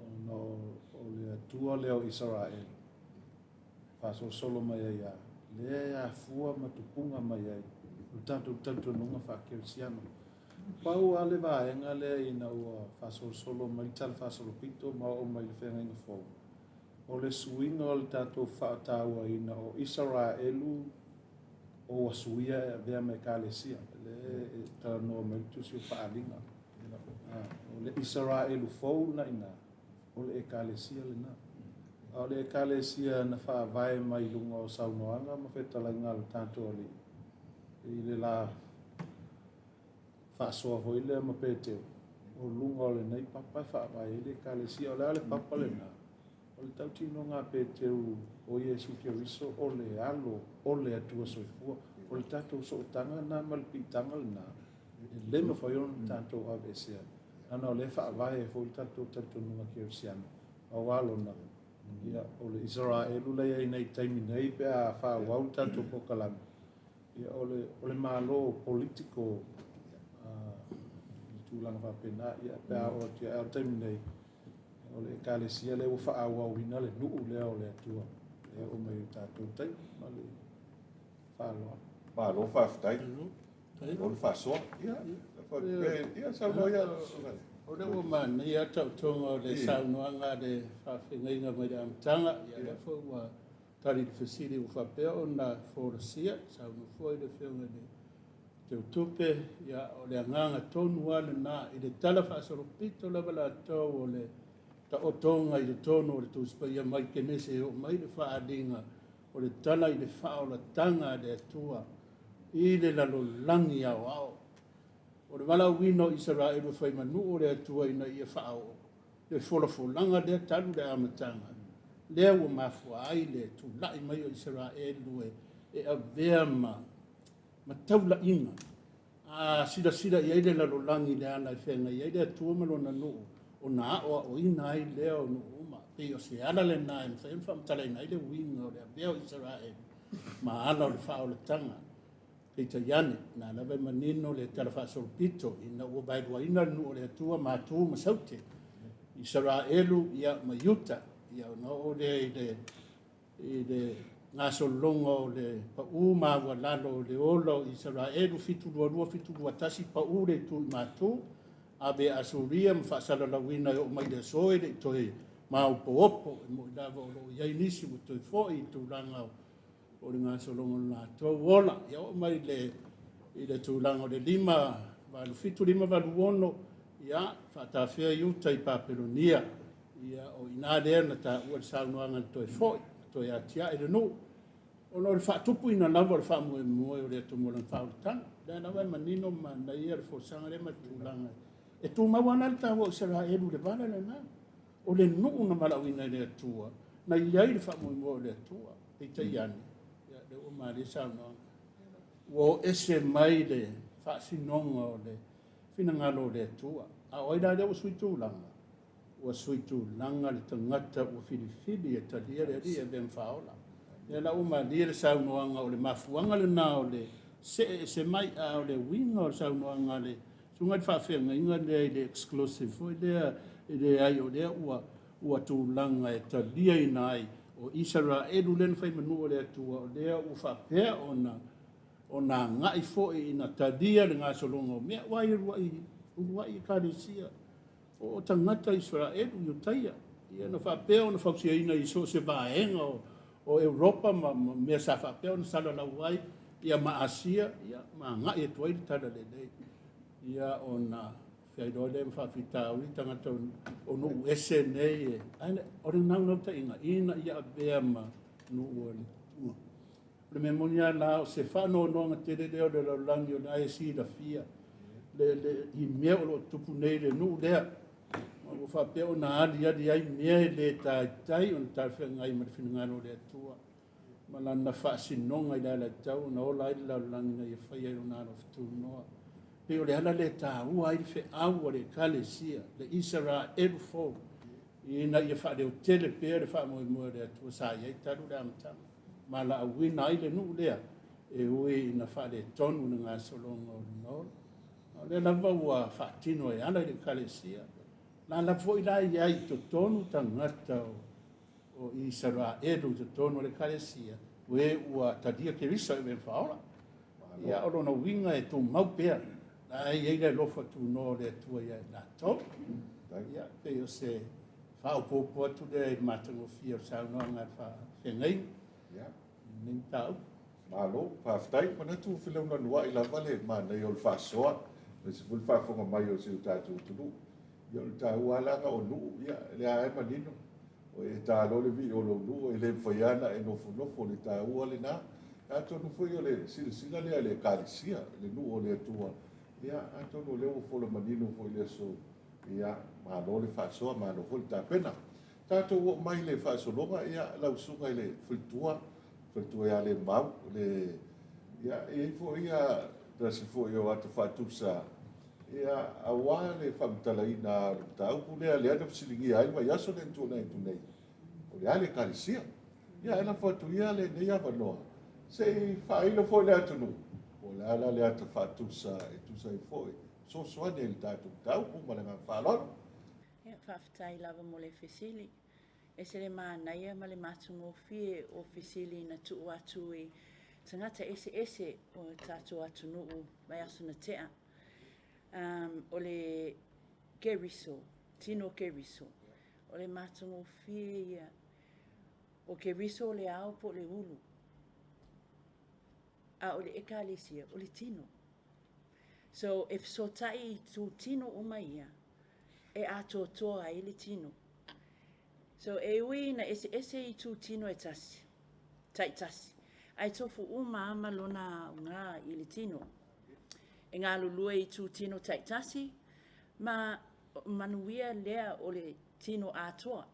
ona o le Atua lea o Isaraelu e faasolosolo mai ai lava, lea e afua ma tupuga mai ai lo tatou talitonuga faa-kerisiano. Pau lava le vaega lea ina ua faasolosolo mai le talafaasolopito ma oo mai i le feagaiga fou, O le suiga o le tatou faatauaina o Isaraelu o ua suia e avea ma Ekalesia, lea e talanoa mai le Tusi o Faaaliga. O le Isaraelu fou lena i ina, o le Ekalesia lena. A o le Ekalesia na faavae mai luga o saunoaga ma fetalaiga a lo tatou Alii i le la faasoa foi lea ma Peteu, o luga o lenei papa e faavae ai le Ekalesia. O le a le papa lena? O le tautinoga a Peteru o Iesu Keriso o le Alo o le Atua Soifua. O le tatou sootaga lena ma le piitaga lena, e le mafai ona tatou aveesea, leaga o lea e faavae ai foi le tatou talitonuga kerisiano, aua lona, ia, o le Isaraelu la e i ai nei i le taimi nei pe a faaauau le tatou polokalame, Ia, o le, o le Malo politiko i tulaga faapena, ia, pe a oo atu i ai. A o le taimi nei, o le Ekalesia lea ua faaauauina le nuu lea o le Atua e oo mai i o tatou taimi. Ma le faaaloalo. Malo faafetai. Malo le faasoa. Ia, ia saunoa ia. O lea ua manaia taotoga o le saunoaga a le faafeagaiga mai le amataga, ia lea foi ua Tali i le fesili ua faapea ona folasia, saunoa foi le Afioga i le Teutupe, ia o le agaga tonu lava lena i le tala faasolopito lava latou o le taotoga i totonu o le Tusi Paia mai Kenese e oo mai le faaaliga o le tala i le faaolataga a le Atua i le lalolagi aoao. O le valaauina o Isaraelu e fai ma nuu o le Atua ina ia faaoo le folafolaga lea talu le amataga, lea ua mafua ai le tulai mai o Isaraelu e avea ma ma taulaiga. A silasila i ai le lalolagi i le ala e feagai ai le Atua ma Lona nuu, ona aoaoina ai lea o nuu uma. Pei o se ala lena e mafai ona faamatalaina ai le uiga o le avea o Isaraelu ma ala o le faaolataga. Peitai ane, na lava e manino le tala faasolopito ina ua vaeluaina le nuu o le Atua, Matu ma Saute, Isaraelu ia ma Iuta, ia ona oo lea i le i le gasolologa o le pau maualalo o le ola o Isaraelu, 722, 721, pau le itu i Matu, ave e Asuria ma faasalalauina e oo mai i le aso e le i toe maopoopo, e moni lava o lo o i ai nisi ua toe foi i tulaga o le gasologa o le latou ola. Ia oo mai i le tulaga o le 587, 586, ia faatafea Iuta i Papelonia. Ia, o i ina lea na taua le saunoaga na toe foi, na toe atiae le nuu, ona o le faatupuina lava o le faamoemoe o le Atua mo lana faaolataga. O lea lava e manino ma manaia le folasaga lea ma le tulaga e tumau lava la le taua o Isaraelu i le vala lena. O le nuu na valaauina e le Atua, na i ai le faamoemoe o le Atua. Peitai ane, ia, lea ua malie saunoaga, ua o ese mai le faasinoga o le finagalo o le Atua. A o ai la lea ua sui tulaga? Ua sui tulaga le tagata ua filifili e talia le Alii e avea ma Faaola. Lea la ua malie le saunoaga o le mafuaaga lena o le see ese mai, a o le uiga o le saunoaga a le Susuga i le Faafeagaiga lea i le exclusive foi lea e leai o lea ua ua tulaga e taliaina ai o Isaraelu lea na fai ma nuu o le Atua o lea ua faapea ona ona agai foi ina talia le gasologa o mea aua e uluai uluai Ekalesia O tagata Isaraelu, Iutaia, ia na faapea ona fausiaina i so o se vaega o Europa ma mea sa faapea ona salalau ai, ia ma Asia, ia ma agai atu ai le talalelei. Ia ona feai loa lea ma faafitauli tagata o nuu ese nei, ae o le naunautaiga ina ia avea ma nuu o le Atua. O le mea moni lava la, o se faanoanoaga tele lea o le lalolagi o lena e silafia le, le, i mea o lo o tutupu nei i le nuu lea. Ma ua faapea ona aliali ai mea e le taitai ona talafeagai ma le finagalo o le Atua ma lana faasinoga i le ala e tatau ona ola ai le lalolagi ina ia faia i lona alofa tunoa. Pei o le ala lea e taua ai le feau a le Ekalesia, le Isaraelu fou, ina ia faaleotele pea le faamoemoe o le Atua sa i ai talu le amataga. Valaauina ai le nuu lea e ui ina faaletonu le gasologa o lona ola. A o lea lava ua faatino e ala i le Ekalesia, la lava foi la i ai i totonu tagata o Isaraelu i totonu o le Ekalesia, o e ua talia Keriso e avea ma faaola. Ia, o lona uiga e tumau pea, la e i ai le alofa tunoa o le Atua ia i latou. Ia, pei o se faaopoopo atu lea i le matagofie o le saunoaga a le faafeagaiga i lenei mataupu. Malo, faafetai. Manatu ua felaunanuai lava le manaia o le faasoa, aemaise foi le faafofoga mai o si o tatou atunuu. Ia o le taua lava leaga o nuu, ia o lea lava e manino, o e ta loa le vii o lou nuu, e le mafai lava ona e nofonofo, o le taua lena. Atonu foi o le silasila lea a le Ekalesia, le nuu o le Atua, ia atonu o lea ua fola manino foi i le aso, ia malo le faasoa, malo foi le tapena. Tatou oo mai i le faasologa, ia lau susuga i le faletua, faletua ia Lemau, le, ia e i ai foi ia tasi foi o ata faatusa, ia aua le faamatalaina o le mataupu lea, lea na fesiligia ai le vaiaso lea na tuanai atu nei, o le a le Ekalesia? Ia ae lafo atu ia lenei avanoa se i faailo foi i le atunuu, po o le a la le ata faatusa e tusa ai foi, fesoasoani ai i le tatou mataupu ma le agaga faaaloalo. Ia, faafetai lava mo le fesili. Ese le manaia ma le matagofie o fesili na tuu atu i tagata eseese o tatou atunuu vaiaso na tea. Um, o le Keriso, tino Keriso, o le matagofie ia. O Keriso o le ao po o le ulu, a o le ekalesia o le tino. So, e fesotai i tūtino uma ia, e atoatoa ai le tino. So, e ui ina eseese i tūtino e tasi, taitasi, ae tofu uma ama lona aoga i le tino. E galulue i tūtino taitasi, ma manuia lea o le tino atoa.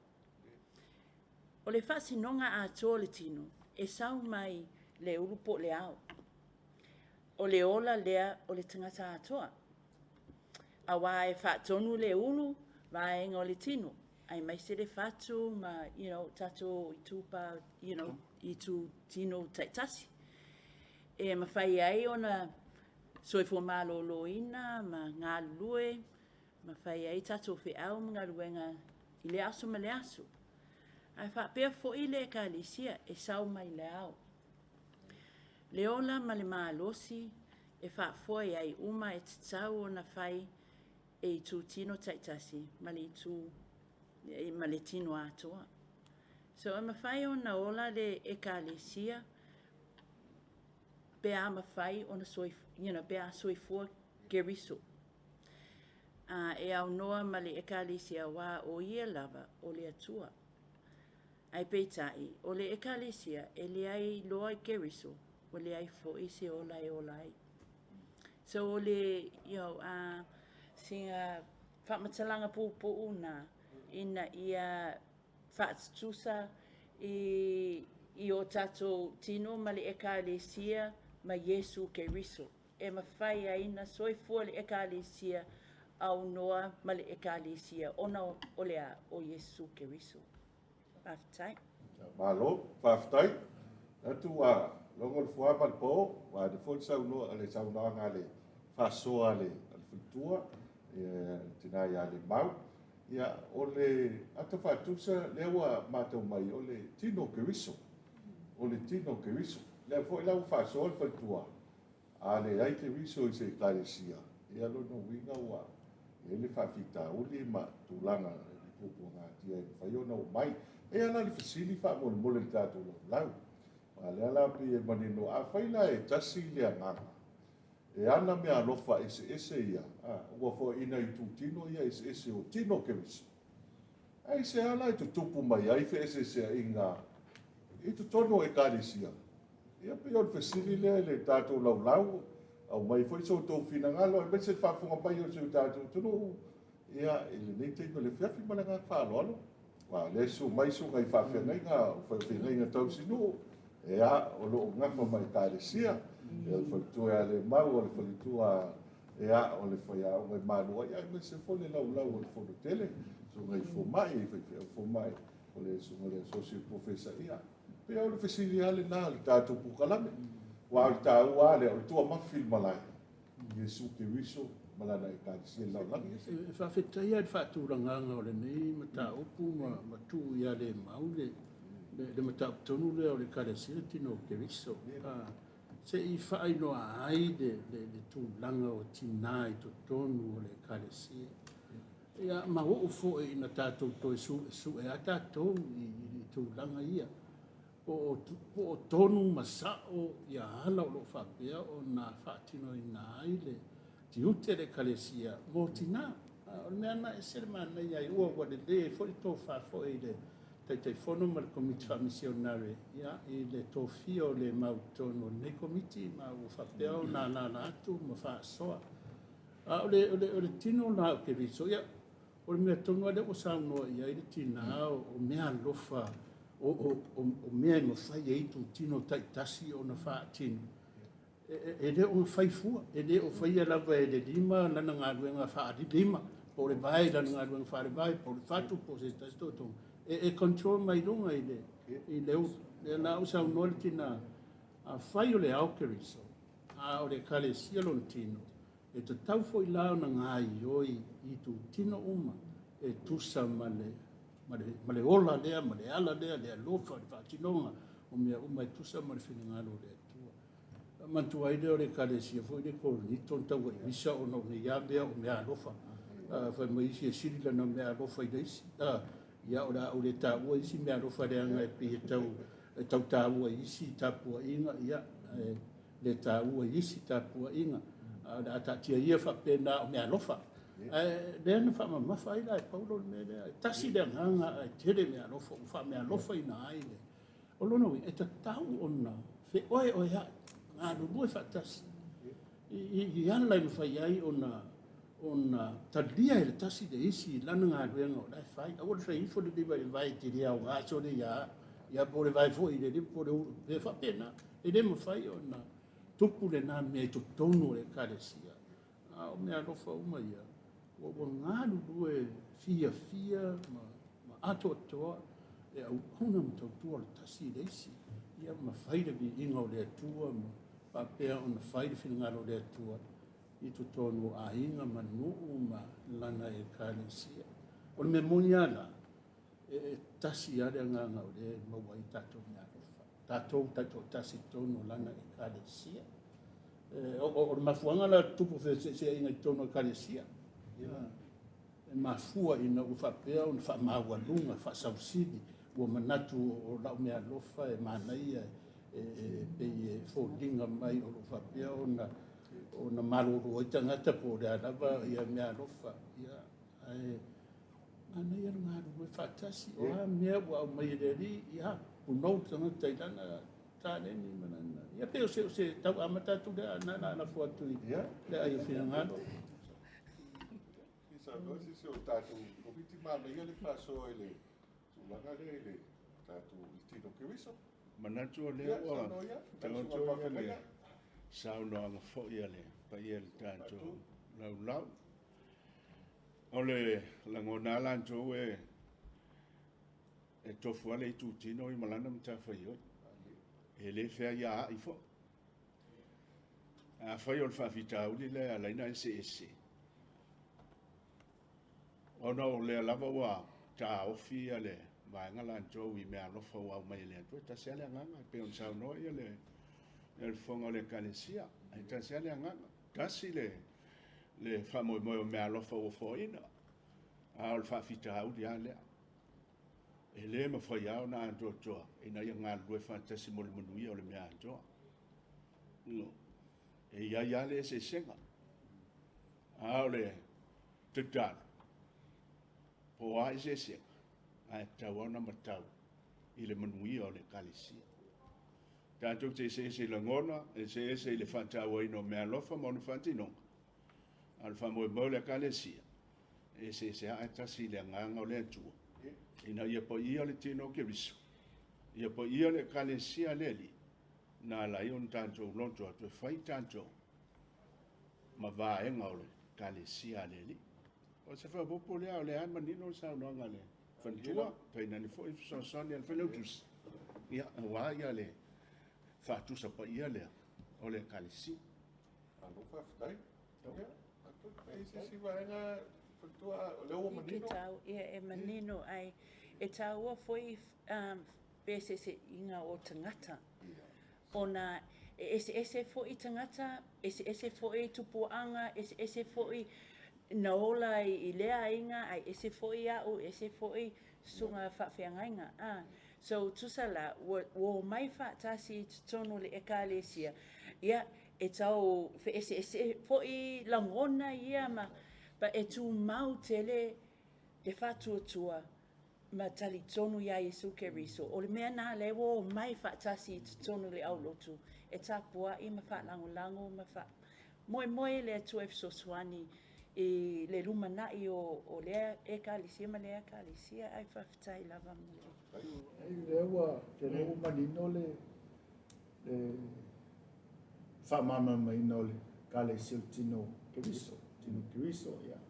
O le faasinoga atoa o le tino, e sau mai le ulu po o le ao. O le ola lea o le tagata atoa. Aua e faatonu le ulu vaega o le tino, aemaise le fatu ma, you know, tatou itupa, you know, itu tino taitasi. E mafai ai ona soifua maloloina ma galulue ma fai ai tatou feau ma galuega i le aso ma le aso. Ae faapea foi le Ekalesia e sao mai le ao. Le ola ma le malosi e faafoe ai uma e tatau ona fai e itu tino taitasi ma le itu ma le tino atoa. So e mafai ona ola le Ekalesia pe a mafai ona you know, pe a soifua Keriso. A e aunoa ma le Ekalesia aua o ia lava o le Atua. Ae peitai, o le Ekalesia e leai loa i Keriso, ua leai foi se ola e ola ai. So o le, you know, sina faamatalaga puupuu na ina ia faatutusa i i o tatou tino ma le Ekalesia ma Iesu Keriso. E mafai ai na soifua le Ekalesia aunoa ma le Ekalesia ona o le a? O Iesu Keriso. Faafetai. Malo, faafetai. Manatu ua logo le fua ma le po, ua ane foi le saunoa, le saunoaga a le faasoa a le faletua, le tina ia Lemau. Ia, o le ata faatusa lea ua matau mai, o le tino o Keriso. O le tino o Keriso. Lea foi la ua faasoa le faletua, A leai Keriso i se Ekalesia, ia lona uiga ua i ai le faafitauli ma tulaga i puapuagatia e mafai ona oo mai. E i ai la le fesili faamolemole i le tatou laulau, aua o lea la pei e manino, afai la e tasi le agaga e ana meaalofa eseese ia, ua foaiina i itutino ia eseese o tino o Keriso, Aisea la e tutupu mai ai feeseeseaiga i totonu o Ekalesia? Ia pei o le fesili lea i le tatou laulau, aumai foi so outou finagalo aemaise le faafofoga mai o si o tatou atunuu ia i lenei taimi o le afiafi ma le agaga faaaloalo. Aua o lea e susu mai susuga i faafeagaiga, o faafeagaiga tausinuu, ia o lo o gafa ma Ekalesia, ia o le faletua ia Lemau, o le faletua Ia, o le faiaoga i Malua, ia aemaise foi le laulau o le Fonotele, susuga i fomai, i faifeau fomai, o le susuga i le Associate Professor, ia, pei o le fesili lava lena o le tatou polokalame. Aua o le taua lava lea, o le tuamafi i le malae, Iesu Keriso ma Lana Ekalesia i le lalolagi. E faafetai lava i le faatulagaga o lenei mataupu ma tuu ia Lemau le mataupu tonu lea o le Ekalesia le tino o Keriso. Se i faailoa ai le tulaga o tina i totonu o le Ekalesia. Ia, ma oo foi ina tatou toe suesue lava tatou i tulaga ia, po o tonu ma sao ia ala o lo o faapea ona faatinoina ai le tiute o le Ekalesia mo tina. O le mea lena e ese le manaia ai, ua lelei ai foi le tofa foi i le Taitaifono ma le Komiti Faamisionare i le tofia o Lemau i totonu o lenei Komiti ma ua faapea ona alaala atu ma faasoa. A o le, o le, o le tino la o Keriso, ia, o le mea tonu lava lea ua saunoa i ai le tina, o meaalofa, o, o, o, o mea e mafai ai itutino taitasi ona faatino, E le o fai fua, e le o faia lava e le lima lana galuega faalima, po o le vae i lana galuega faalevae, po o le fatu, po o se tasi totoga. E control mai luga i le, i le ulu. Lea la ua saunoa le tina, afai o le ao Keriso, a o le Ekalesia lona tino, e tatau foi la ona gaioi i itutino uma e tusa ma le, ma le, ma le ola lea, ma le ala lea, le alofa, le faatinoga o mea uma e tusa ma le finagalo o le Atua. Manatua ai lea o le Ekalesia foi lea i Korinito na tau ai misa ona o nei lava mea o meaalofa. Fai mai isi e sili lana meaalofa i le isi. Ia o le a ou le taua isi meaalofa leaga e pei e tau, e tau taua i isi tapuaiga, ia, e le taua i isi tapuaiga. A o le a taatia ia faapena o meaalofa. Ae lea na faamamafa ai la e Paulo le mea lea, e tasi le agaga ae tele meaalofa, ua faamealofaina ai le O lona uiga, e tatau ona feoeoea'i, galulue faatasi i ala e mafai ai ona talia e le tasi le isi i lana galuega o la e fai. Aua le fai ifo le lima i le vae e te le aoga sole ia au, ia po o le vae foi i le lima po o le ulu, e faapena. E le mafai ona tupu lena mea i totonu o le Ekalesia. A o meaalofa uma ia, ua galulue fiafia ma atoatoa e auauna ma tautua le tasi i le isi, ia ma fai le viiga o le Atua ma faapea ona fai le finagalo o le Atua i totonu o aiga ma nuu ma lana Ekalesia. O le mea moni lava la, e tasi lava le agaga o lea e maua ai tatou meaalofa, tatou taitoatasi i totonu o lana Ekalesia. O le mafuaaga la o le tupu o feeseeseaiga i totonu o Ekalesia, e mafua ina ua faapea ona faamaualuga, faasausili, ua manatu o lau meaalofa e manaia, e pei e foliga mai o lo o faapea ona malolo ai tagata po o le a lava meaalofa. Ae manaia le galulue faatasi, o a mea ua aumai e le Alii, ia punou le tagata i lana taleni ma lana. Ia pei o se tau amata atu lea, na ona lafo atu i le aai o finagalo. Fia saunoa se isi o tatou Komiti, manaia le faasoa i le tulaga lea i le tatou i tino Keriso. Manatu o lea ua taoto ia le saunoaga foi a le paia i le tatou laulau. O le lagona lava latou e tofu lava le itutino ma lana matafaioi. E le feaiaai foi. Afai o le faafitauli lea e ala ai ona eseese, ona o lea lava ua taofi le vaega latou i meaalofa ua aumai e le Atua, e tasi lava le agaga, e pei ona saunoa le Fofoga o le Ekalesia, e tasi lava le agaga, tasi le faamoemoe o meaalofa ua foaina, a o le faafitauli lava lea. E le mafai lava ona atoatoa ina ia galulue faatasi mo le manuia o le mea atoa. E i ai lava le eseesega, a o le tatalo, po o a eseesega, ae tatau lava ona matau i le manuia o le Ekalesia. Tatou te eseese i lagona, eseese i le faatauaina o meaalofa ma ona faatinoga, a o le faamoemoe o le Ekalesia, e eseese lava ae tasi i le agaga o le Atua, ina ia paia le tino o Keriso, ia paia le Ekalesia a le Alii, na ala ai ona tatou loto atu e fai tatou ma vaega o le Ekalesia a le Alii. O se faaopoopo lea, o lea e manino le saunoaga a le faletua, tainane foi le fesoasoani a le Failautusi, ia, aua ia le faatusa paia lea o le Ekalesia. Malo faafetai. Ia, atonu pe i ai se isi vaega faletua, o lea ua manino. Ia, e manino, ae e taua foi feeseeseaiga o tagata, ona e eseese foi tagata, eseese foi tupuaga, eseese foi na ola i lea aiga, ae ese foi a'u, ese foi susuga faafeagaiga. A so tusa la ua omai faatasi i totonu o le Ekalesia, ia e tau feeseese foi lagona ia ma but e tumau tele le faatuatua ma talitonu iā Iesu Keriso. O le mea na lea ua omai faatasi i totonu o le aulotu e tapua'i ma faalagolago ma faamoemoe i le Atua e fesoasoani i le lumana'i o lea Ekalesia ma lea Ekalesia. Ae faafetai lava mo le. Ai lea ua tele ua manino le faamalamalamaina o le Ekalesia o le tino Keriso, tino Keriso, ia.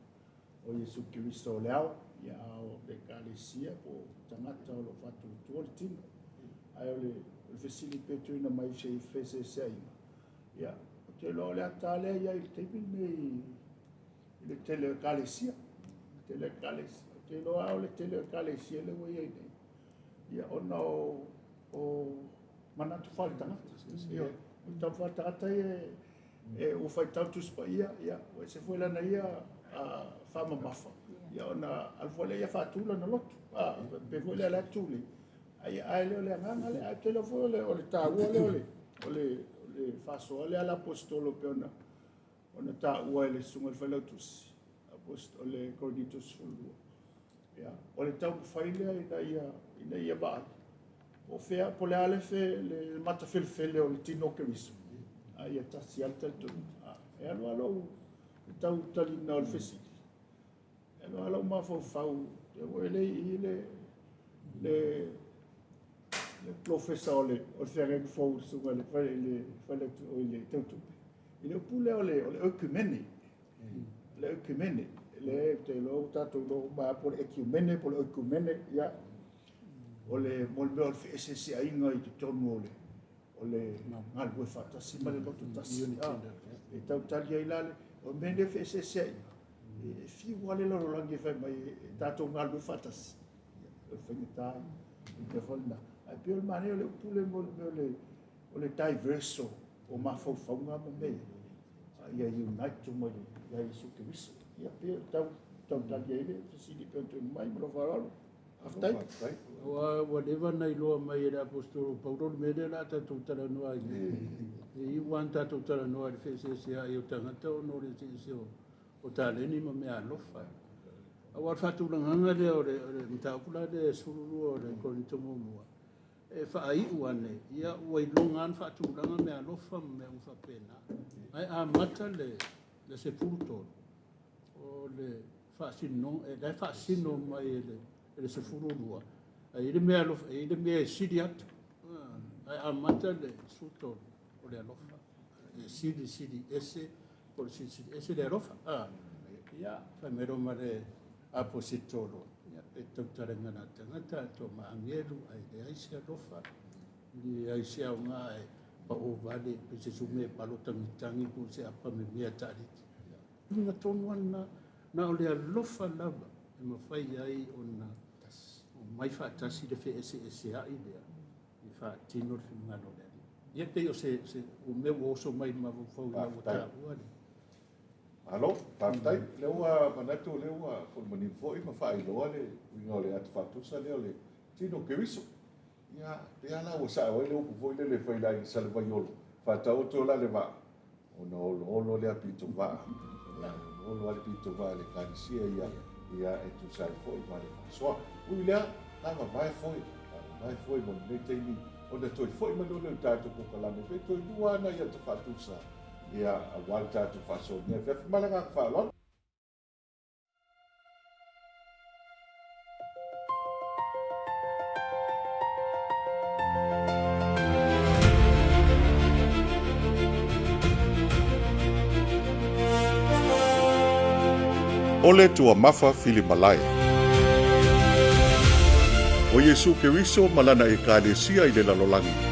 O Iesu Keriso o le ao, ia, a o le Ekalesia po o tagata o lo o faatuatua le tino. Ae o le fesili pe tuuina mai i se feeseeseaiga, ia, ou te iloa o le ata lea e i ai i le taimi lenei i le tele o Ekalesia. Le tele o Ekalesia. Ou te iloa lava o le tele o Ekalesia lea ua i ai nei, ia, ona o manatu faaletagata. Ioe, o le tau faaletagata ia e ua faitau Tusi Paia, ia, ua ese foi lana ia faamamafa, ia, ona alu foi lea ia faatu lana lotu. Pe foi lea la e tulei, ae le o le agaga lea. Ae ou te iloa foi o le taua lea o le faasoa lea a le Aposetolo pei ona taua e le Susuga i le Failautusi, o le Korinito 12. Ia, o le taumafai lea ina ia vaai po o fea, po o le a le matafelefele o le tino o Keriso, a ia tasi lava le talitonuga. E alu lava lou tau taliga o le fesili, e alu lava lou mafaufau, e le i i le polofesa o le feagaiga fou, le susuga i le failautusi, i le teutupe, i le upu lea o le oikumene. O le oikumene, lea ou te iloa ua tatou iloa uma lava po o le ekiumene po o le oikumene, ia, o le mea o le feeseeseaiga i totonu o le o le galulue faatasi ma le loto tasi. E tau tali ai la le, o mea nei o feeseeseaiga, e fiu lava le lalolagi e fai mai e tatou galulue faatasi. O le faigata ia. O le mea foi lena. Ae pei o le manaia o le upu lea mo le mea o le, o le diverse o mafaufauga ma mea ia, a ia unite uma ia Iesu Keriso. Ia pei o tau tau tali ai le fesili pei ona tuuina mai ma lou faaaloalo. Faafetai. Aua ua leva ona iloa mai e le Aposetolo o Paulo le mea lea o le a tatou talanoa ai nei. E iu lava ona tatou talanoa i le feeseeseai o tagata ona o le eseese o taleni ma meaalofa. Aua o le faatulagaga lea o le mataupu la lea e 12 o le Korinito muamua, e faaiu ane, ia ua iloga lava ona faatulaga meaalofa ma mea uma faapena. Ae amata le 13, o le faasinoga, la e faasino mai e le 12, e i ai le mea alofa, e i ai le mea e sili atu. Ae amata le 13, o le alofa. E sili sili ese, po o le sili sili ese le alofa. Ia, fai mai loa ma le Aposetolo, ia, e tautalaga na tagata, to ma agelu, ae leai se alofa, leai se aoga e pao vale, pe se sume e palo tagitagi, po o se apa memea taaliti. Uiga tonu lava lena, na o le alofa lava e mafai ai ona omai faatasi le feeseeseai lea e faatino le finagalo o le Alii. Ia pei o se, se o mea ua oso mai i le mafaufau ina ua taua le. Malo, faafetai. O lea ua manatu o lea ua foi manino foi ma faailoa le uiga o le ata faatusa lea o le tino o Keriso. Ia, pei la ua sao ai le upu foi lele e fai i le aiga Salevaiolo, faataoto la le vaa, ona oloolo lea pitovaa, ia, oloolo lava le pitovaa i le Ekalesia ia, ia e tusa ai foi ma le faasoa. Ui i lea, na vavae foi, na vavae foi mo lenei taimi, ona toe foi mai loa lea o le tatou kokalame, pe toe lua lava nai ata faatusa, ia, aua le tatou faasoa i lenei afiafi. Ma le agaga faaaloalo. O le Tuamafa Filimalae. O Iesu Keriso ma Lana Ekalesia i le lalolagi.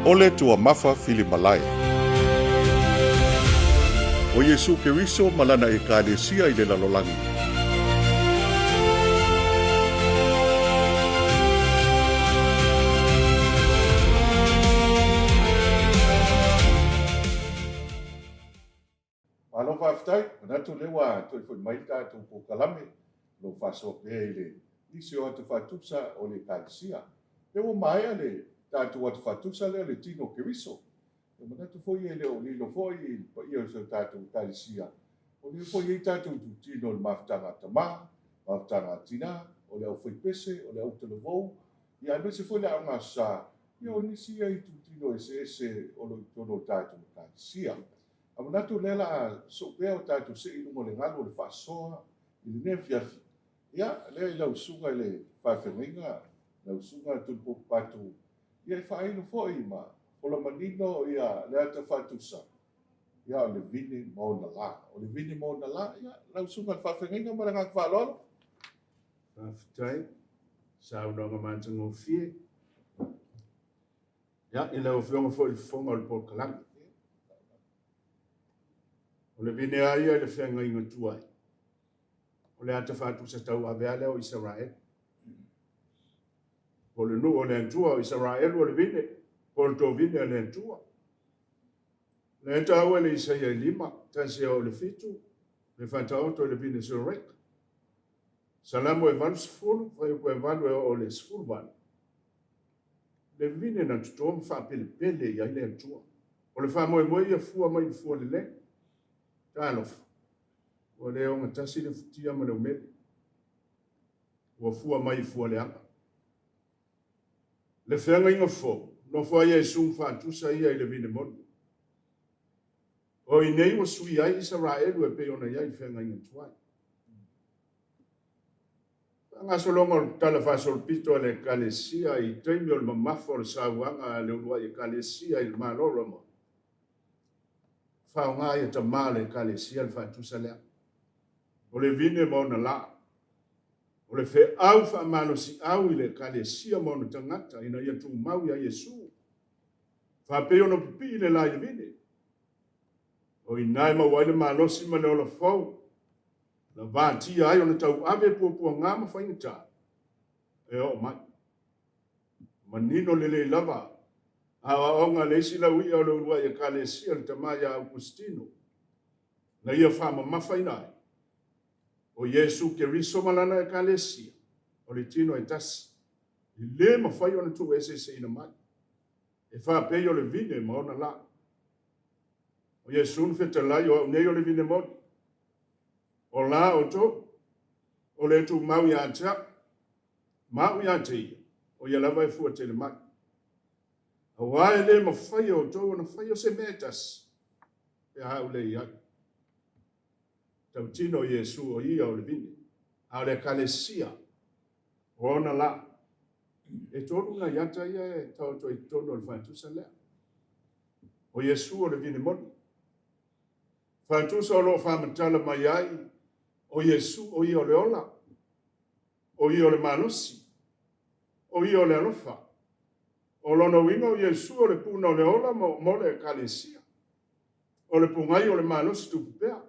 O le Tuamafa Filimalae. O Iesu Keriso ma Lana Ekalesia i le lalolagi. Malo faafetai, manatu lea ua toe foi mai le tatou polokalame o lo o faasoa pea i le nisi o ata faatusa o le Ekalesia. Lea ua maea le tatou ata faatusa lea o le tino o Keriso. E manatu foi e le o lilo foi i le paia o si o tatou Ekalesia, o lea foi e i ai tatou itutino o le mafutaga a tama, mafutaga a tina, o le aufaipese, o le autalavou, ia aemaise foi le Aoga Aso Sa, ia o nisi ia itutino eseese o lo o i totonu o le tatou Ekalesia. A manatu o lea la a soo pea o tatou see i luga o le galu o le faasoa i lenei afiafi, ia, lea i lau susuga i le faafeagaiga, lau susuga Tulipopu Patu, ia e faailo foi ma fola manino ia le ata faatusa, ia o le vine ma ona la. O le vine ma ona la, ia, lau susuga i le faafeagaiga ma le agaga faaaloalo. Faafetai, saunoaga matagofie. Ia, i lau Afioga foi i le Fofoga o le Polokalame. O le vine lava ia i le feagaiga tuai, o le ata faatusa tauave lava lea o Isaraelu. Po o le nuu o le Atua o Isaraelu o le vine, po o le tovine a le Atua. O lea e taua i le Isaia e 5, 1 e oo i le 7, le faataoto i le vine Sorek. Salamo e 80, fuaiupu e 8 e oo i le 18. Le vine na toto ma faapelepele i ai le Atua. O le faamoemoe ia fua mai i le fua lelei. Talofa, ua le ogatasi le futia ma le umele. Ua fua mai i fua leaga. Le feagaiga fou, nofo ai Iesu ma faatusa ia i le vine moni. O i nei ua sui ai Isaraelu e pei ona i ai le feagaiga tuai. Faagasologa o le tala faasolopito a le Ekalesia i taimi o le mamafa o le sauaga a le uluai Ekalesia i le Malo o Roma, faaaoga ai e tama o le Ekalesia le faatusa lea, o le vine ma ona laa, o le feau faamalosiau i le Ekalesia ma ona tagata ina ia tumau iā Iesu, faapei ona pipii le la i le vine. O i ina e maua ai le malosi ma le ola fou, na vatia ai ona tauave puapuaga ma faigata e oo mai. Manino lelei lava aoaoga a le isi lauia o le uluai Ekalesia le tama ia Augustino, na ia faamamafaina ai, o Iesu Keriso ma lana Ekalesia, o le tino e tasi, e le mafai ona tuueseeseina mai, e faapei o le vine ma ona laa. O Iesu na fetalai, o au nei o le vine moni. O la outou, o le tumau ia te au, ma au ia te ia, o ia lava e fua tele mai. Aua e le mafai e outou ona faia se mea e tasi, pe a au le i ai. Tautino o Iesu o ia o le vine, a o le Ekalesia, o ona la. E tolu nai ata ia e taoto i totonu o le faatusa lea. O Iesu o le vine moni. Faatusa o lo o faamatala mai ai, o Iesu o ia o le ola, o ia o le malosi, o ia o le alofa. O lona uiga o Iesu o le puna o le ola mo le Ekalesia, o le pogai o le malosi tupu pea.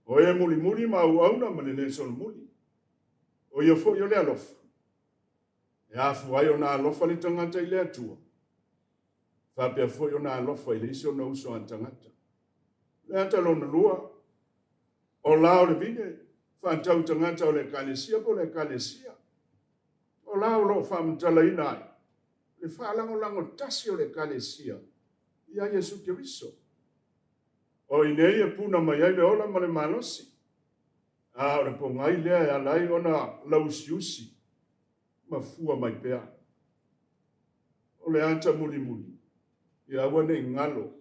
O e mulimuli ma auauna ma le le solomuli. O ia foi o le alofa. E afua ai ona alofa le tagata i le Atua, faapea foi ona alofa i le isi ona uso a tagata. Le ata lona lua, o la o le vine, faatau tagata o le Ekalesia po o le Ekalesia. O la o lo o faamatalaina ai le faalagolago tasi o le Ekalesia ia Iesu Keriso. O i nei e puna mai ai le ola ma le malosi, a o le pogai lea e ala ai ona lauusiusi ma fua mai pea. O le ata mulimuli, ia aua ne i galo,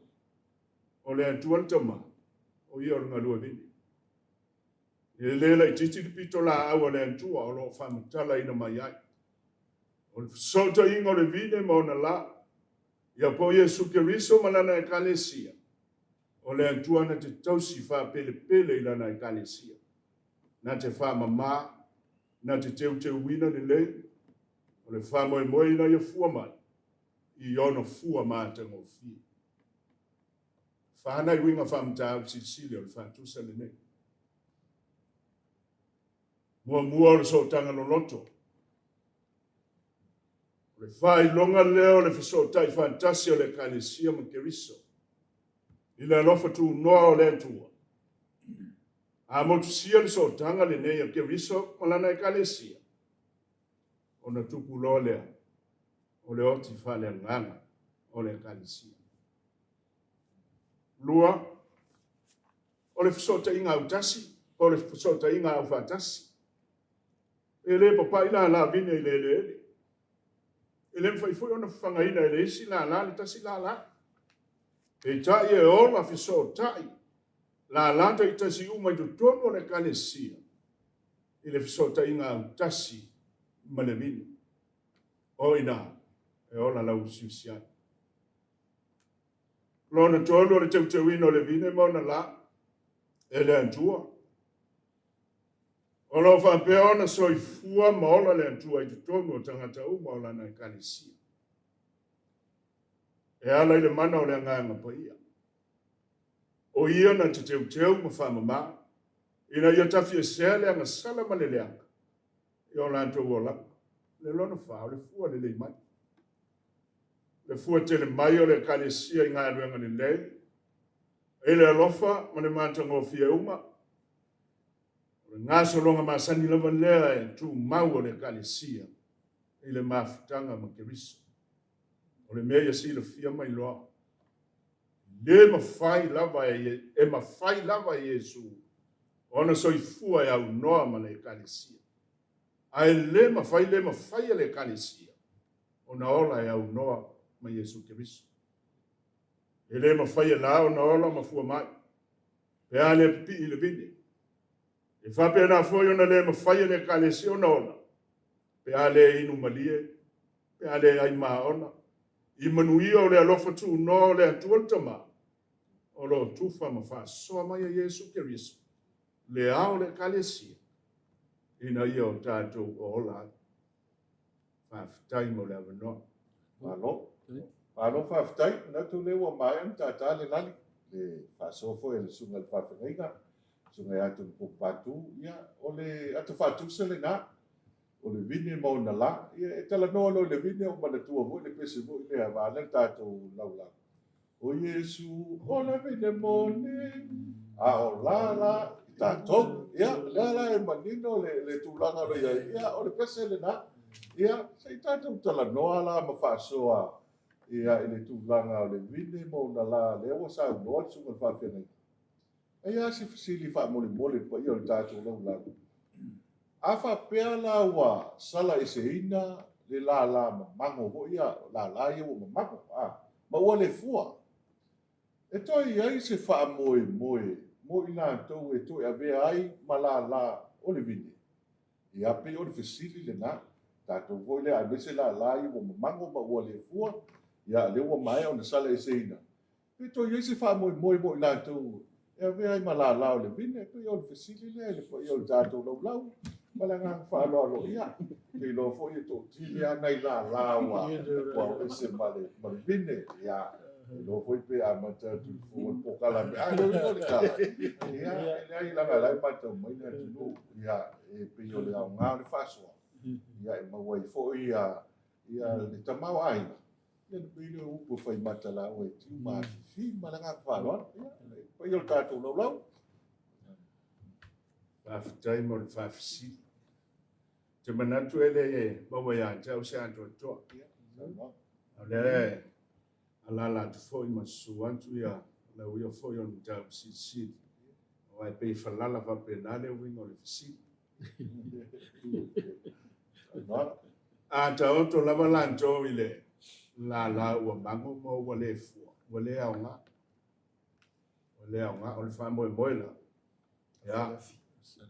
o le Atua le Tama, o ia o le galue vine. E le laitiiti le pitolaau a le Atua o lo o faamatalaina mai ai. O le fesootaiga o le vine ma ona la, ia po o Iesu Keriso ma lana Ekalesia, o le Atua na te tausi faapelepele i lana Ekalesia, na te faamama, na te teuteuina lelei, o le faamoemoe ina ia fua mai. i ona fua matagofie. Fa nai uiga faamatau silisili o le faatusa lenei. Muamua o le sootaga loloto. O le faailoga lea o le fesootai faatasi o le Ekalesia ma Keriso i le alofa tunoa o le Atua. A motusia le sootaga lenei a Keriso ma lana Ekalesia, ona tupu loa lea o le oti faaleagaga o le Ekalesia. Lua, o le fesootaiga autasi po o le fesootaiga aufaatasi. E le papai lala vine i le eleele. E le mafai foi ona fafagaina e le isi lala le tasi lala. Peitai e ola fesootai lala taitasi uma i totonu o le Ekalesia i le fesootaiga autasi ma le vine. O i ina e ola lauusiusi ai. Lona tolu o le teuteuina o le vine ma ona la e le Atua. O lo o faapea ona soifua ma ola le Atua i totonu o tagata uma o lana Ekalesia. E ala i le mana o le Agaga Paia. O ia na te teuteu ma faamama ina ia tafiesea le agasala ma le leaga i o latou olaga. Le lona fa, o le fua lelei mai. Le fua tele mai o le Ekalesia i galuega lelei, i le alofa ma le matagofie uma. O le gasologa masani lava lea e tumau o le Ekalesia i le mafutaga ma Keriso. O le mea ia silafia ma iloa, le mafai lava e, e mafai lava e Iesu ona soifua e aunoa ma le Ekalesia. Ae le mafai le mafai e le Ekalesia ona ola e aunoa ma Iesu Keriso. E le mafai e la ona ola ma fua mai, pe a le pipii i le vine. E faapena foi ona le mafai e le Ekalesia ona ola, pe a le inu malie, pe a le ai maona, i manuia o le alofa tuunoa o le Atua le Tama, o lo o tufa ma faasoa mai e Iesu Keriso, le ao o le Ekalesia, ina ia o tatou ola ai. Faafetai mo le avanoa. Malo. Malo faafetai. Manatu lea ua maea ona tātā le lali, le faasoa foi a le Susuga i le Faafeagaiga, le Susuga ia Atonu Patu. Ia, o le ata faatusa lena, o le vine ma ona la. Ia, e talanoa loa i le vine, ua manatua foi le pese foi lea, vaeane le tatou laulau. O Iesu, o le vine moni, a o la la i tatou. Ia, lea la e manino le, le tulaga o lo o i ai, ia, o le pese lena. Ia, se i tatou talanoa la ma faasoa ia, i le tulaga o le vine ma ona la, lea ua saunoa le susuga i le faafeagaiga. E i ai se fesili faamolemole i le paia o le tatou laulau. A faapea la ua sala eseina le lala mamago foi ia, lala ia ua mamago, a, ma ua le fua, e toe i ai se faamoemoe mo i latou e toe avea ai ma lala o le vine? Ia, pei o le fesili lena. Tatou foi lea, aemaise lala ia ua mamago ma ua le fua, ia, lea ua maea ona sala eseina, Pe toe i ai se faamoemoe mo i latou e avea ai ma lala o le vine, pei o le fesili lea i le paia o le tatou laulau ma le agaga faaaloalo. Ia, ou te iloa foi e toatele lava nai lala ua ua ese ma le ma le vine. Ia, e iloa foi pe amata atu i le fua o le polokalame. A o le uiga o le tala, ia, e leai leaga o la e matau mai le atunuu, ia, e pei o le aoga o le faasoa, ia, e maua ai foi ia, ia le tamaoaiga. Ia ona pei lea o upu e fai mata laua e tiu ma afifi ma le agaga faaaloalo. Ia, le paia o le tatou laulau. Faafetai mo le faafesili. Ou te manatu e le maua ia te au se atoatoa. O lea e alaala atu foi ma susu atu ia lau ia foi o le mataupu silisili. Aua e pei e falala faapena le uiga o le fesili. A taoto lava latou i le lala ua mago ma ua le fua, ua le aoga. Ua le aoga, o le faamoemoe la. Ia,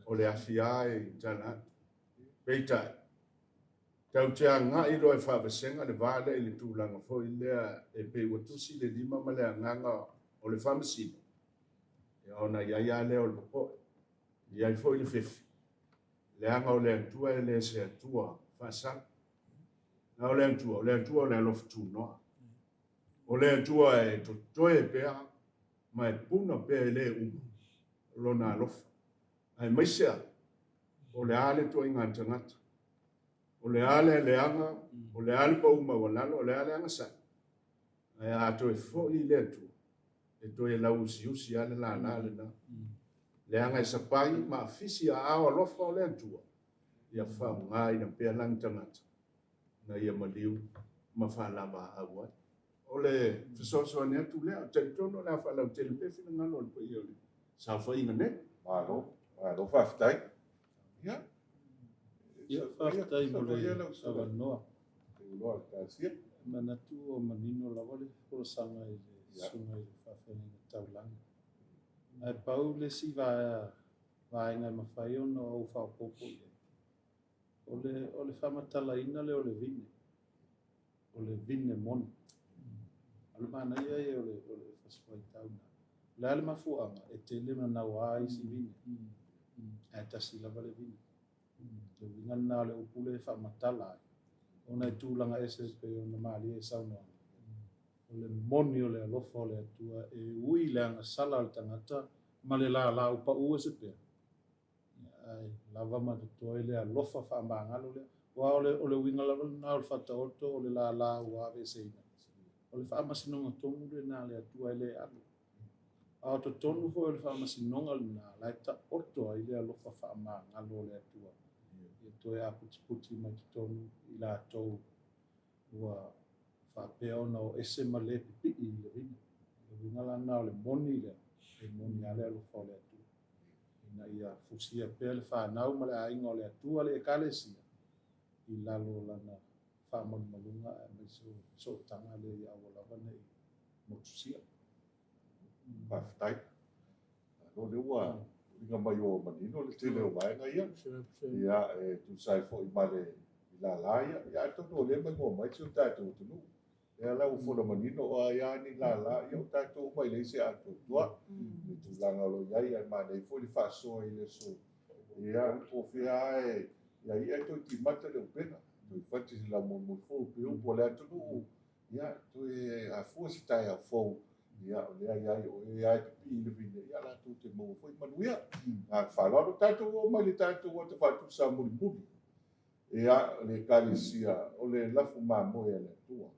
o le afi lava e tala atu. Peitai, tatou te agai loa e faavasega le va lea i le tulaga foi lea e pei ua tusi le lima ma le agaga o le faamasino, ia ona i ai lava lea o le popoe. I ai foi le fefi, leaga o le Atua e le se Atua faasala. A o le Atua, o le Atua o le alofa tunoa. O le Atua e totoe pea ma e puna pea e le uma Lona alofa. Aemaise a o le a le ituaiga tagata, o le a le leaga, o le a le pau maualalo, o le a le agasala, ae a toe foi i le Atua, e toe lauusiusi lava le lala lena. Leaga e sapai ma afisi aao alofa o le Atua, ia faaaogaina pea lana tagata ina ia maliu ma faalava-aau ai. O le fesoasoani atu lea, ou te talitonu o le a faalautele pea finagalo o le paia o le saofaiga nei. Malo, malo faafetai. Ia. Ia, faafetai mo le avanoa. E manatu ua manino lava le folasaga i le susuga i le faafeagaiga taulagi. Ae pau le isi vaega e mafai ona ou faaopoopo i ai, o le faamatalaina lea o le vine, o le vine moni. O le manaia ia o le fasifuaitau lena. O le a le mafuaaga e tele ma naua isi vine, ae tasi lava le vine. O le uiga lena o le upu lea e faamatala ai, ona e tulaga ese e pei ona malie i saunoaga. O le moni o le alofa o le Atua e ui i le agasala o le tagata ma le lalau pau ese pea, ae lava ma totoe le alofa faamagalo lea. Aua o le uiga lava lena o le Faataoto o le lala ua aveeseina. O le faamasinoga tonu lena a le Atua e le alu. A o totonu foi o le faamasinoga lena, la e taoto ai le alofa faamagalo o le Atua ia toe aputiputi mai totonu i latou ua faapea ona o ese ma le pipii i le vine. O le uiga la lena o le moni lea, e moni lava le alofa o le Atua, ina ia fusia pea le fanau ma le aiga o le Atua, le Ekalesia, i lalo o lana faamalumaluga aemaise o sootaga lea ia aua lava ne i motusia. Faafetai. Malo lea ua uiga mai ua manino le tele o vaega ia. Ia, e tusa ai foi ma le lala ia. Ia atonu o lea e maimoa mai si o tatou atunuu. Lea la ua fola manino o ai lava ni lala, ia o tatou uma e leai se atoatoa i le tulaga o lo o i ai, ae manaia foi le faasoa i le aso. Ia, po o fea lava e i ai, ia toe timata le upega, toe fati se laumoemoe fou e pei o upu a le atunuu, ia, toe afua se taeao fou, ia, o lea e i ai o e lava e pipii i le vine, ia latou te maua foi manuia. Na o le faaaloalo, tatou oo mai i le tatou ata faatusa mulimuli. Ia, o le Ekalesia, o le lafu mamoe a le Atua.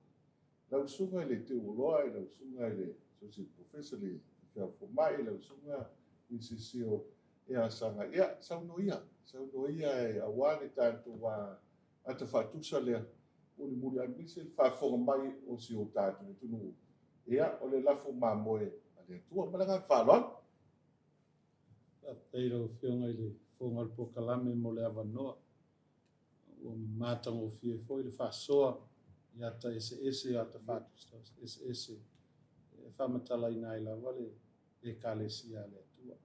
Lau Susuga i le Teuoloa, lau Susuga i le Associate Professor le Faifeau Fomai, lau Susuga i Sisio ia Saga, ia, saunoa ia, saunoa ia e aua le tatou ata faatusa lea, mulimuli aemaise le faafofoga mai o si o tatou atunuu, ia, o le lafo mamoe a le Atua. Ma le agaga faaaloalo. Faafetai i lau Afioga i le Fofoga o le Polokalame mo le avanoa. Ua matagofie foi le faasoa i ata eseese, ata faatusa eseese e faamatalaina ai lava le Ekalesia a le Atua.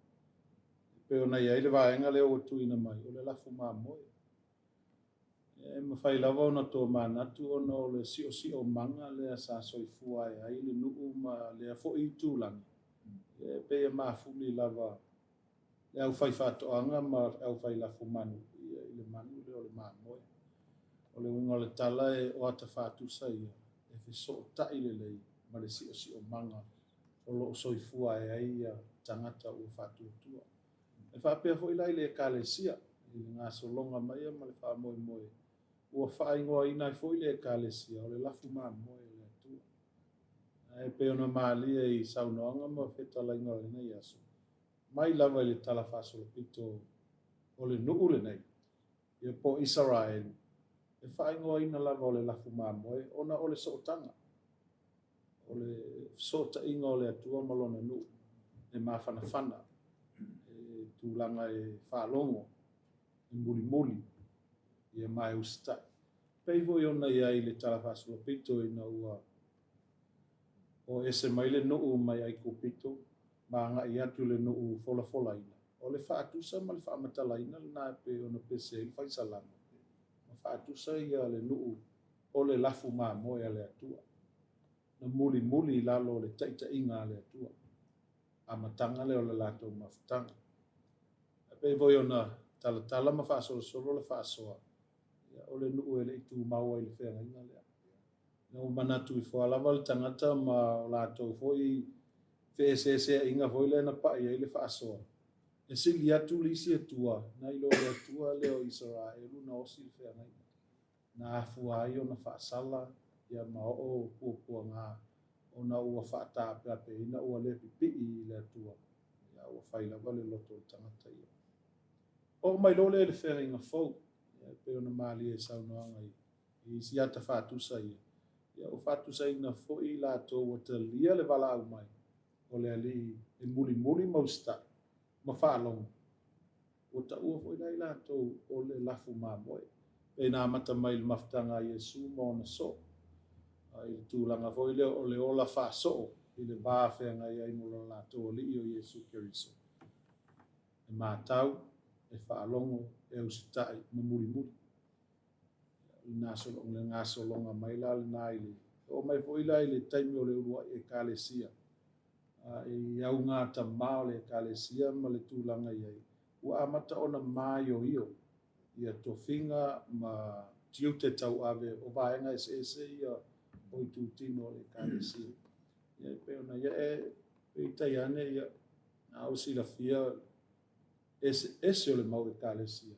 E pei ona i ai le vaega lea ua tuuina mai, o le lafu mamoe. E mafai lava ona tomanatu ona o le siosiomaga lea sa soifua ae ai le nuu ma lea foi itulagi, e pei e mafuli lava le aufaifaatoaga ma le aufailafumanu i le manu lea o le mamoe. O le uiga o le tala o ata faatusa ia e fesootai lelei ma le siosiomaga o lo o soifua ae ai tagata ua faatuatua. E faapea foi la i le Ekalesia, i le gasologa mai ma le faamoemoe, ua faaigoaina ai foi le Ekalesia o le lafu mamoe o le Atua. Ae pei ona malie i saunoaga ma fetalaiga o lenei aso, mai lava i le talafaasolopito o le nuu lenei, ia po o Isaraelu, e faaigoaina lava o le lafu mamoe ona o le sootaga. O le fesootaiga o le Atua ma Lona nuu e mafanafana, e tulaga e faalogo, e mulimuli, ia ma e usitai. Pei foi ona i ai i le talafaasolopito ina ua o ese mai le nuu mai Aikupito ma agai atu i le nuu folafolaina, o le faatusa ma le faamatalaina lena e pei ona pese ai le faisalamo, ma faatusa ia le nuu o le lafu mamoe a le Atua, na mulimuli i lalo o le taitaiga a le Atua, amataga lea o le latou mafutaga. E pei foi ona talatala ma faasolosolo le faasoa, ia, o le nuu e le i tumau ai i le feagaiga lea. Ina ua manatu ifo lava lava le tagata ma o latou foi feeseeseaiga foi lea na pai ai le faasoa, e sili atu le isi Atua nai lo le Atua lea o Isaraelu na osi le feagaiga, na afua ai ona faasala ia ma oo puapuaga ona ua faataapeapeina ua le pipii i le Atua, ia ua fai lava le loto o le tagata ia. Oo mai loa lea i le feagaiga fou, ia e pei ona malie i saunoaga i i isi ata faatusa ia, ia ua faatusaina foi i latou ua talia le valaau mai o le Alii e mulimuli ma usitai ma faalogo. Ua taua foi la i latou o le lafu mamoe, pei na amata mai i le mafutaga a Iesu ma ona soo, i le tulaga foi lea o le ola faasoo i le va feagai ai ma lo latou Alii o Iesu Keriso. E matau, e faalogo, e usitai ma mulimuli. Le gasologa mai la lena i le oo mai foi la i le taimi o le uluai Ekalesia, i augatama o le Ekalesia ma le tulaga i ai, ua amata ona maioio ia tofiga ma tiute tauave o vaega eseese ia o itutino o le Ekalesia. Ia e pei ona ia e peitai ane ia na ua silafia eseese o le mau Ekalesia,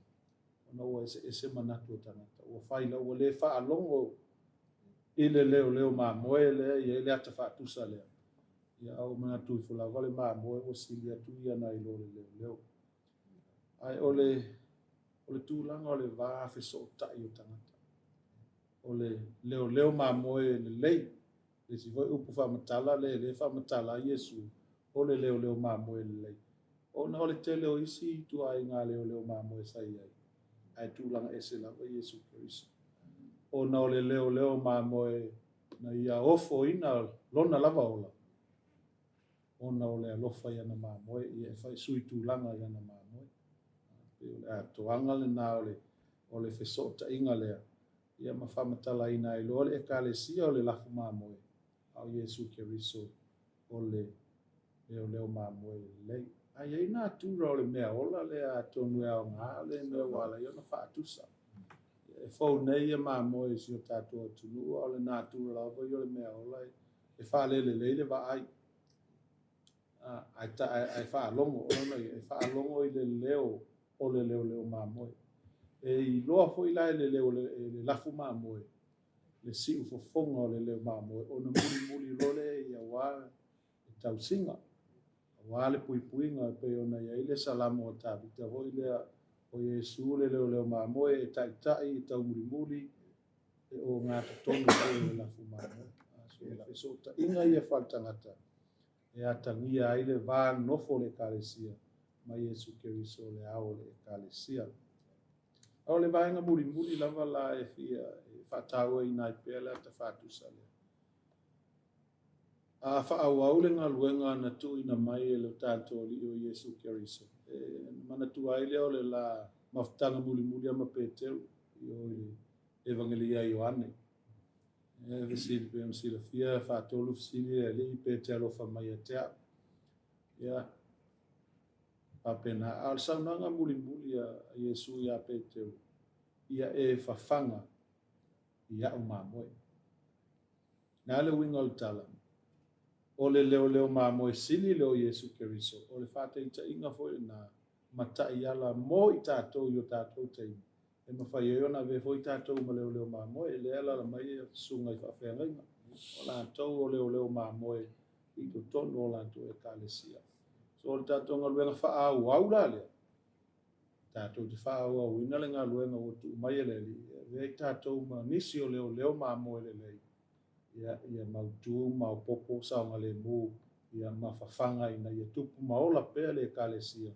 ona ua eseese manatu o tagata. Ua fai la, ua le faalogo i le leoleo mamoe lea e i ai le ata faatusa lea. Ia, a ua manatu ifo lava le mamoe ua sili atu ia nai lo le leoleo. Ae o le, o le tulaga o le va fesootai o tagata. O le leoleo mamoe lelei, le isi foi upu faamatala lea e faamatala ai Iesu, o le leoleo mamoe lelei. Ona o le tele o isi ituaiga leoleo mamoe sa i ai, ae tulaga ese lava Iesu Keriso. Ona o le leoleo mamoe na ia ofoina lona lava ola, ona o le alofa i ana mamoe, ia e fai sui tulaga i ana mamoe. Pei o le atoaga lena o le fesootaiga lea, ia ma faamatalaina ai loa le Ekalesia o le lafu mamoe, a o Iesu Keriso o le leoleo mamoe lelei. Ae i ai natura o le mea ola lea atonu e aoga le mea ua ala ai ona faatusa. E fou nei ia mamoe i si o tatou atunuu, a o le natura lava ia o le mea ola e faalelelei le vaai. Ae faalogo, ona e faalogo i le leo o le leoleo mamoe. E iloa foi la e le leo e le lafu mamoe le siufofoga o le leo mamoe, ona mulimuli loa lea ia aua le tausiga, aua le puipuiga, e pei ona i ai le Salamo a Tavita foi lea, o Iesu le leoleo mamoe e taitai, e taumulimuli, e ogatotonu foi le lafu mamoe. So, o le fesootaiga ia faaletagata e atagia ai le va nofo o le Ekalesia ma Iesu Keriso le ao o le Ekalesia. A o le vaega mulimuli lava la e fia e faatauaina ai pea le ata faatusa lea. A faaauau le galuega na tuuina mai e lo tatou Alii o Iesu Keriso, e manatua ai lea o le la mafutaga mulimuli ma Peteru i o i le Evangelia a Ioane. E fesili pe ona silafia faatolu fesili le Alii pe te alofa mai ia te au. Ia, faapena. A o le saunoaga mulimuli a Iesu ia Peteru, ia e fafaga i au mamoe. Na le uiga o le tala, o le leoleo mamoe sili lea o Iesu Keriso, o le faataitaiga foi lena ma taiala mo i tatou i o tatou taimi, e mafai ai ona avea foi tatou ma leoleo mamoe, lea e alaala mai e susuga i faafeagaiga, o latou o leoleo mamoe i totonu o latou ekalesia. So o le tatou galuega faaauau la lea, tatou te faaauauina le galuega ua tuu mai e le Alii, e avea i tatou ma nisi o leoleo mamoe lelei, ia, ia mautu, maopoopo, saogalemu, ia ma fafaga ina ia tupu ma ola pea le ekalesia,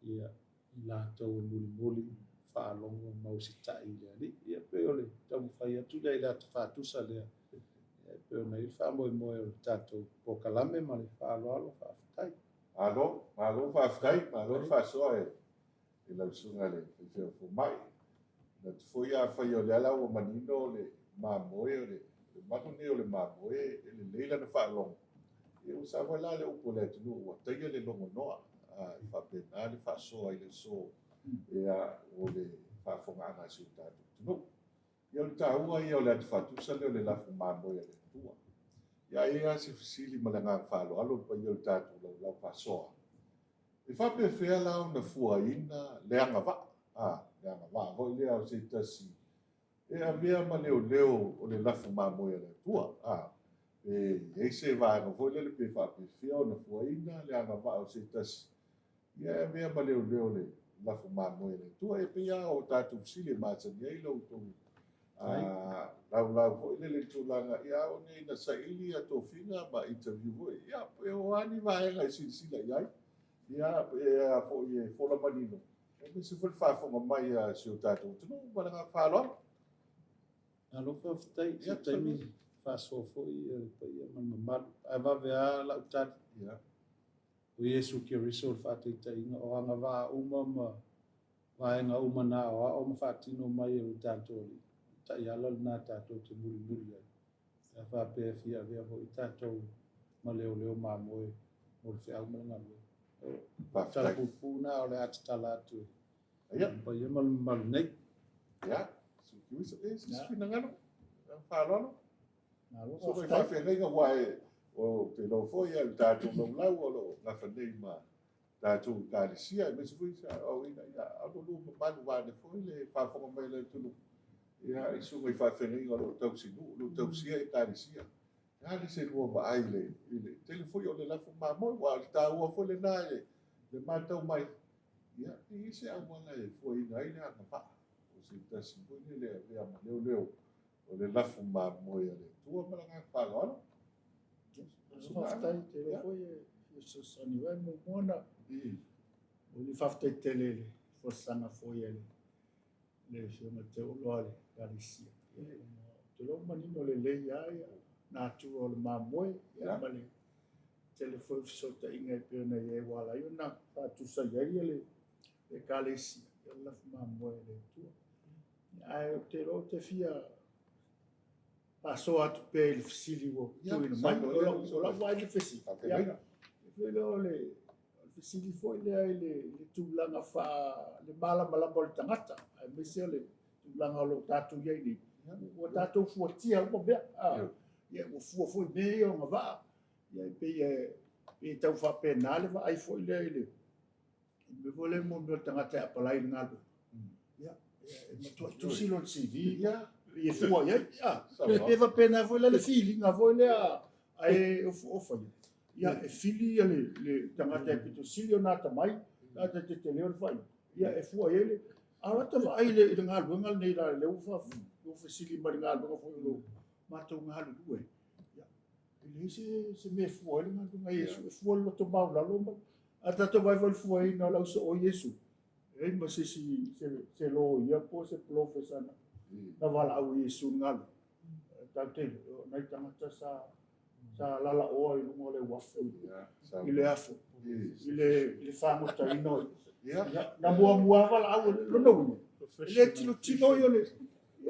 ia, i latou e mulimuli, faalogo ma usitai i le Alii. Ia pei o le taumafai atu lea i le ata faatusa lea, e pei ona i ai le faamoemoe o le tatou polokalame ma le faaaloalo, faafetai. Malo, malo faafetai, malo le faasoa e i lau susuga i le faifeau fomai. Manatu foi afai o lea la ua manino le mamoe, o le manu lenei o le mamoe e lelei lana faalogo. Ia ua sao foi la le upu a le atunuu ua taia le logonoa, e faapena le faasoa i le aso o le faafofogaaga a si o tatou atunuu. Ia o le taua ia o le ata faatusa lea o le lafo mamoe a le Atua. Ia a i ai lava se fesili ma le agaga faaaloalo i le paia o le tatou laulau faasoa, e faapefea la ona fuaina le agavaa, a, le agavaa foi lea o se tasi e avea ma leoleo o le lafo mamoe a le Atua, a, pe i ai se vaega foi lele pe faapefea ona fuaina le agavaa o se tasi Ia e avea ma leoleo o le lafo mamoe a le Atua. E pei lava o tatou fesili e masani ai la outou laulau foi lele i le tulaga, ia aua ne i na saili ia tofiga ma interview foi, ia pe o a ni vaega e silasila i ai, ia pe a foi e fola manino, aemaise foi le faafofoga mai a si o tatou atunuu. Ma le agaga faaaloalo. Malo faafetai. Se taimi faasoa foi le paia ma le mamalu. Ae vave lava lau tali. Ia. O Iesu Keriso le faataitaiga, o agavaa uma ma vaega uma na aoao ma faatino mai e lo tatou Alii, o le taiala lena tatou te mulimuli ai, pe a faapea e fia avea foi tatou ma leoleo mamoe mo le feau ma le galuega. O le tala puupuu lena o le a tatala atu i le paia ma le mamalu nei. Ia, Iesu Keriso, e se isi finagalo, faaaloalo. So mai faafeagaiga aua e ou te iloa foi le tatou laulau o lo o gafa nei ma tatou ekalesia aemaise foi sa aoaoina ia alu mamalu vaeane foi le faafofoga mai a le atunuu ia i susuga i faafeagaiga o lo o tausi nuu, o lo o tausia ekalesia. E a le se lua vaai i le tele foi o le lafo mamoe aua o le taua foi lena i le matau mai ia e i ai se auala e fuaina ai le agavaa o se tasi foi lele e avea ma leoleo o le lafo mamoe a le Atua ma le agaga faaaloalo. Faafetai tele foi e fesoasoani ai muamua ona momoli faafetai tele i le folasaga foi a le Afioga Teuoloa le Ekalesia. Ou te iloa ua manino lelei lava ia natura o le mamoe ia ma le tele foi o fesootaiga e pei ona i ai ua ala ai ona faatusa i ai le Ekalesia ia le lafo mamoe a le Atua. Ae ou te iloa ou te fia faasoa atu pea i le fesili ua tuuina mai. O lau vaai i le fesili. Ia, e iloa o le fesili foi lea i le tulaga faa le malamalama o le tagata, aemaise o le tulaga o lo o tatou i ai nei. Ua tatou fuatia uma mea. Ia, ua fua foi mea ia o agavaa. Ia, e pei e tau faapena le vaai foi lea i le mea foi lea mo mea o le tagata e apalai i le galuega. Ia, e matuai tusi lona CV, ia, e fua i ai. Ia, e faapena foi la le filiga foi lea ae o faia. Ia, e fili ia le tagata e pito sili ona atamai, tagata e tetele o le faaiuga. Ia, e fua i ai le... A o lata vaai i le galuega lenei la, lea ua fesili mai i le galuega foi o lo o matou galulue. Ia, e leai se mea e fua ai le galuega a Iesu, e fua le loto maualalo ma... A tatou vaai foi i le fuaina o le ausoo o Iesu, e leai ma se isi se loia po o se polofesa na valaau e Iesu i le galuega. Tatou te iloa, o nai tagata sa lalaoa i luga o le uafu i le aso, i le fagotaina o ia. Na muamua valaau e lona uiga, e le tilotilo ia o le...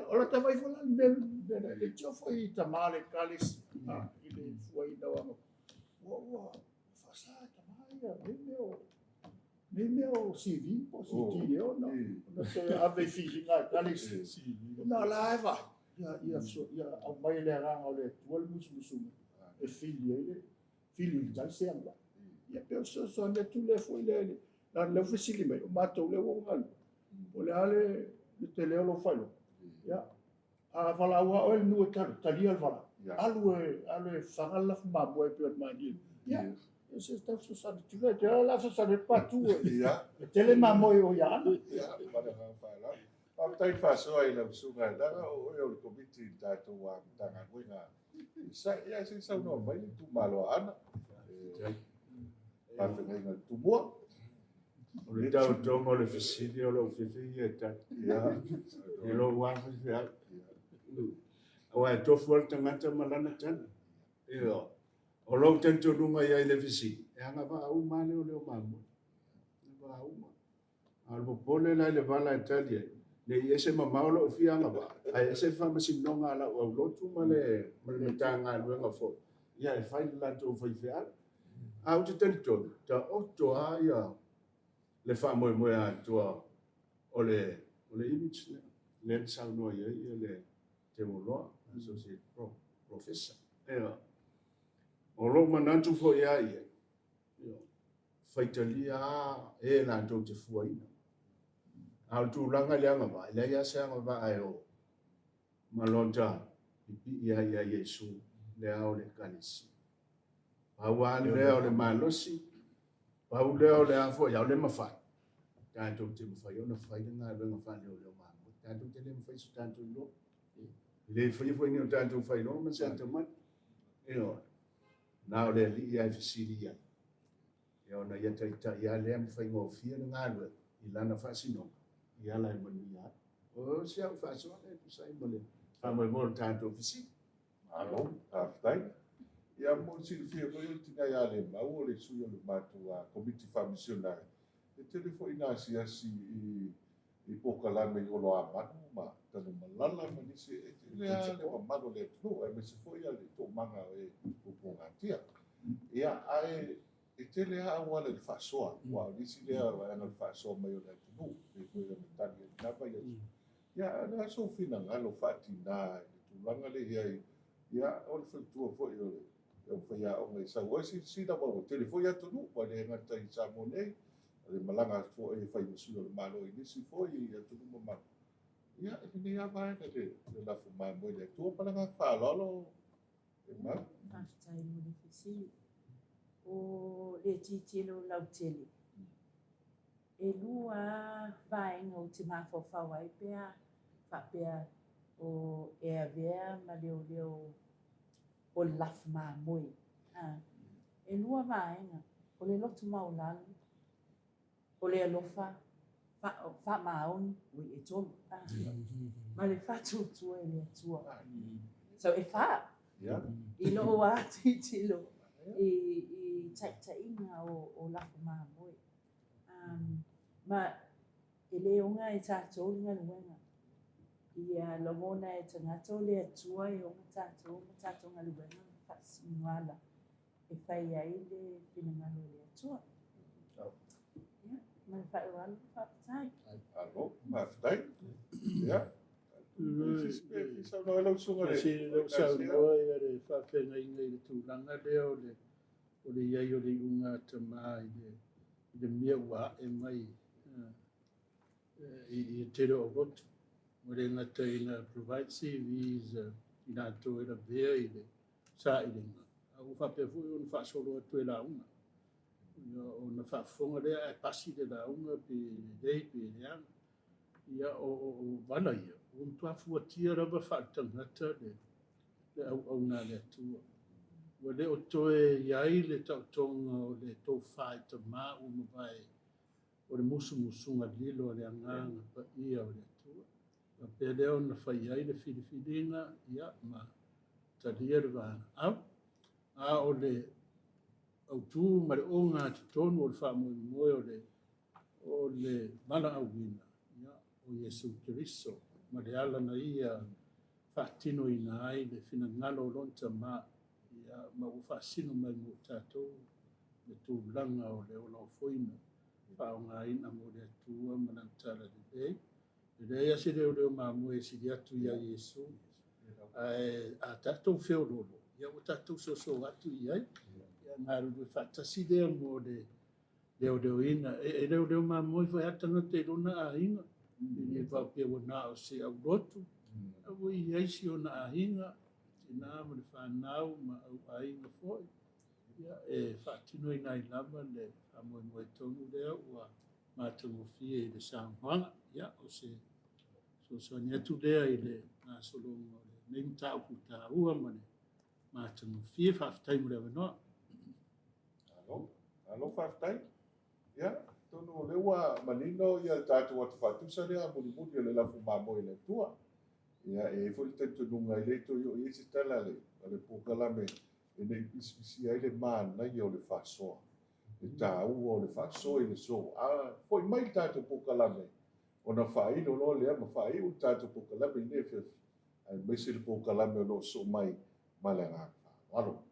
O lata vaai foi la i le mea lea, e leitioa foi i tama o le ekalesia i le fuaina o aga. Ua faasa e tama ia nei mea o nei mea o CV po o CD ea ona toe ave i filiga a ekalesia. Ona o la e vaai, ia aumai e le agaga o le Atua le musumusuga e fili ai le fili i tai se agavaa. Ia pei o le fesoasoani atu lea foi lea i le leaga o lea ua fesili mai, o matou lea ua galulue, po o le a le tele o lou faailoga. Ia, a valaau lava oe e le nuu e talu, talia le valaau. Alu e, alu e faga le lafo mamoe e pei ona manaia. Ia, e se tau fesoasoani atu lea, te la fesoasoani atu patu e. E tele mamoe o ia ana. Ia, ma le agaga faaaloalo. Faafetai le faasoa i lau susuga, leaga o oe o le Komiti i le tatou Matagaluega. Ia, se i saunoa mai le itumalo o Aana. Faafeagaiga i Tumua. O le taotoga o le fesili o lou fiafia ia e tali. I lou lava faifeau. Aua e tofu lava le tagata ma lana tali. Ioe. O lou talitonuga i ai i le fesili, e agavaa uma lava leoleo mamoe. Agavaa uma. A o le popole la i le vala e tali ai, ne i ese mamao lou fia agavaa, ae ese le faamasinoga a lau aulotu ma le Matagaluega foi, ia e fai le latou faifeau. Ae ou te talitonu, taoto lava ia le faamoemoe atoa o le image lea, lea na saunoa i ai le Teuoloa, Associate Professor. Ioe. O lou manatu foi a ia, ioe, faitalia a e latou te fuaina. A o le tulaga i le agavaa, e leai lava se agavaa e o ma lota pipii ai ia Iesu le ao o le Ekalesia. Pau lava lea o le malosi, pau lea o le a foi, a o le mafai, tatou te mafai ona fai le galuega faaleoleo mamoe. Tatou te le mafai so tatou iloa. E le faia foi ni o tatou faailoga ma se atamai. Ioe. Na o le Alii lava e fesili i ai. Ia ona ia taitai lava lea ma faigofie le galuega i lana faasinoga i ala e manuia ai. O si au faasoa lea e tusa ai ma le faamoemoe o le tatou fesili. Malo, faafetai. Ia mo le silafia foi o le tina ia Lemau o le sui o le matou Komiti Faamisionare, e tele foi ina asiasi i i polokalame i Oloamanu ma Tanumalala ma nisi e tele lava le mamalu o le atunuu aemaise foi le toomaga o e pupugatia. Ia, ae e tele lava auala i le faasoa, aua o nisi lea vaega o le faasoa mai o le atunuu, pei foi ona tali ai i lena vaiaso. Ia, a o le a sou finagalo faatina i le tulaga lea i ai, ia, o le faletua foi o le aufaiaoga i sau ai silasila, aua ua tele foi atunuu, ua le gata i Samoa nei, o le malaga atu foi e fai ma sui o le Malo i nisi foi atunuu mamao. Ia, i lenei lava vaega i le lafo mamoe i le Atua ma le agaga faaaloalo e mau. Faafetai mo le fesili. O le tilotilo lautele, e lua lava vaega ou te mafaufau ai pe a faapea o e avea ma leoleo o le lafo mamoe. E lua vaega, o le loto maualalo, o le alofa faamaoni, ui e tolu, ma le faatuatua i le Atua. So e fa i lou lava tilotilo i taitaiga o lafo mamoe. Ma e le oga e tatou le galuega. Ia lagona e tagata o le Atua e oga tatou ma tatou galuega ma faasinoala e fai ai le finagalo o le Atua. Ia, ma le faaaloalo, faafetai. Malo, faafetai. Ia, saunoa lau susuga le saunoa ia le faafeagaiga i le tulaga lea o le o le i ai o le iuga a tama i le i le mea ua ae mai i le tele o aulotu. Ua le gata ina provide CVs i latou e lavea i le sailiga, a ua faapea foi ona faasolo atu e lauga. Ona faafofoga lea ae pasi le lauga pe lelei pe leaga. Ia, o vala ia, ua matua fuatia lava faaletagata le auauna a le Atua. Ua le o toe i ai le taotoga o le tofa i tama ua mavae o le musumusuga lilo a le Agaga Paia o le Atua. Faapea lea ona fai ai le filifiliga, ia, ma talia le valaau. A o le autu ma le ogatotonu o le faamoemoe o le o le valaauina, ia, o Iesu Keriso, ma le ala na Ia faatinoina ai le finagalo o Lona Tama, ia, ma ua faasino mai mo tatou le tulaga o le ola ofoina, faaaogaina mo le Atua ma Lana talalelei. E leai lava se leoleo mamoe e sili atu iā Iesu, ae a tatou feoloolo, ia ua tatou soso atu i ai, ia galulue faatasi lea mo le leoleoina. E leoleo mamoe foi lava tagata i lona aiga, e le faapea ua na o se aulotu, a ua i ai si ona aiga, tina ma le fanau ma au aiga foi, ia, e faatinoina ai lava le faamoemoe tonu lea ua matagofie i le saunoaga. Ia, o se fesoasoani atu lea i le gasologa o lenei mataupu taua ma le matagofie. Faafetai mo le avanoa. Malo, malo faafetai. Ia, atonu o lea ua manino ia le tatou ata faatusa lea mulimuli o le lafo mamoe i le Atua. Ia, e i ai foi le talitonuga e le toe oo i ai se tala a le polokalame e ne i pisipisia ai le manaia o le faasoa, le taua o le faasoa i le aso. A foi mai le tatou polokalame, ona faailo loa lea ma faaiu le tatou polokalame i lenei afiafi, aemaise le polokalame o lo o sosoo mai ma le agaga faaaloalo.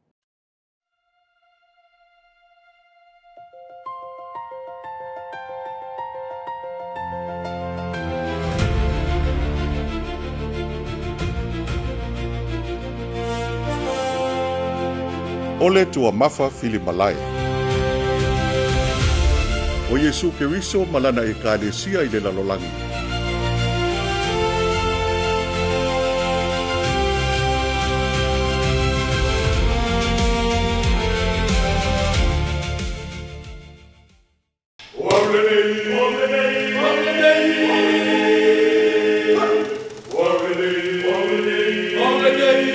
O le Tuamafa Filimalae. O Iesu Keriso ma Lana Ekalesia i le lalolagi. O au lenei, o au lenei, o au lenei, o au lenei, o au lenei, o au lenei, o au lenei.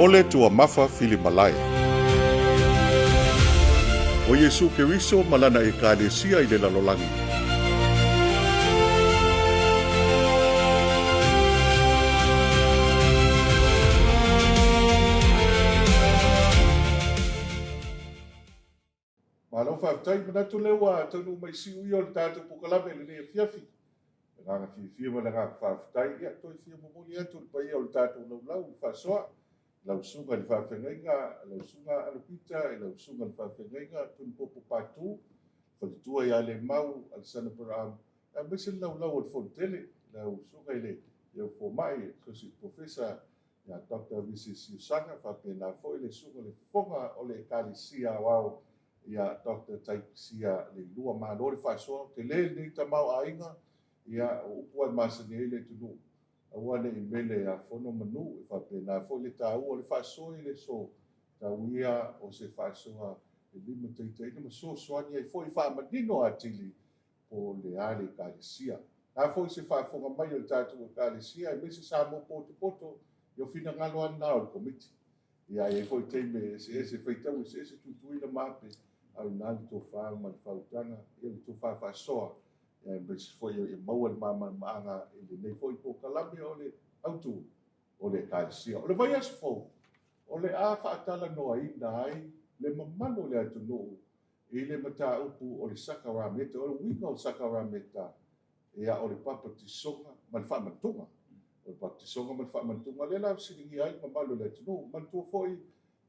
Ole Tuamafa Filimalae. O Iesu Keriso ma Lana Ekalesia i le lalolagi. Malo faafetai, manatu lea ua taunuu mai siu ia o le tatou polokalame i lenei afiafi. Le agaga fiafia ma le agaga faafetai, ia toe fia momoli atu i le paia o le tatou laulau i faasoa, i lau susuga i le faafeagaiga, lau susuga Alopita, i lau susuga i le faafeagaiga Tunipopo Patu, faletua ia Lemau Alesana Paraam, aemaise le laulau o le Fonotele, lau susuga i le Fomai, Associate Professor ia Doctor Mrs Siosaga, faapena foi le susuga i le Fofoga o le Ekalesia Aoao ia Doctor Taipisia Leilua. Malo le faasoa, tele lenei tamaoaiga, ia o upu lava e masani ai le atunuu, aua ne i mele a fono manu, e faapena foi le taua o le faasoa i le aso, tau ia o se faasoa e limataitaiina ma fesoasoani ai foi e faamanino atili po o le a le Ekalesia. O le a foi se faafofoga mai a le tatou Ekalesia aemaise Samoa potopoto, ia o finagalo lava lena o le Komiti. Ia, e i ai foi taimi e eseese, faitau eseese, tuituina ma ape, a o i ina le tofa ma le faautaga, ia le tofa faasoa, aemaise foi ia maua le malamalamaaga i lenei foi polokalame o le autu o le Ekalesia. O le vaiaso fou, o le a faatalanoaina ai le mamalu o le atunuu I le mataupu o le sakarameta, o le uiga o le sakarameta, ia, o le papatisoga ma le faamantuga. O le papatisoga ma le faamantuga, lea la e fesiligia ai le mamalu o le atunuu. Manatua foi,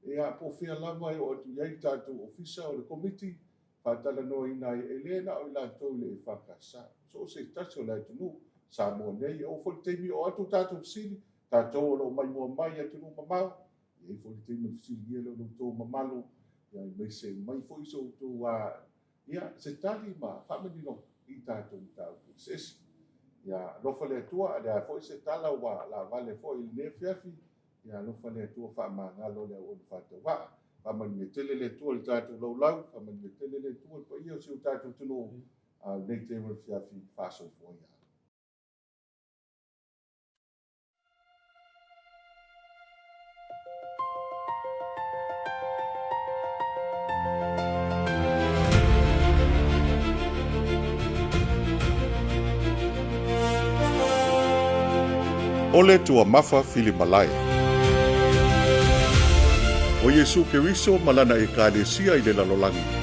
ia, po o fea lava e oo atu i ai le tatou Ofisa o le Komiti, faatalanoaina ai, e le na o i latou i le EFKS, so o se tasi o le atunuu, Samoa nei, e oo foi i le taimi e oo atu tatou fesili, tatou o lo o maimoa mai i atunuu mamao, E i ai foi le taimi ona fesiligia lea o lo outou mamalu, aemaise mai foi so outou ia, se tali ma faamaninoga i tatou mataupu eseese. Ia alofa le Atua, a le a foi se tala ua laavale foi i lenei afiafi, ia alofa le Atua faamagalo le auauna faatauvaa. Faamanuia tele le Atua i le tatou laulau, faamanuia tele le Atua i le paia o si o tatou atunuu, a o lenei taimi o le afiafi, faasoifua ia. Ole Tuamafa Filimalae. O Iesu Keriso ma Lana Ekalesia i le lalolagi.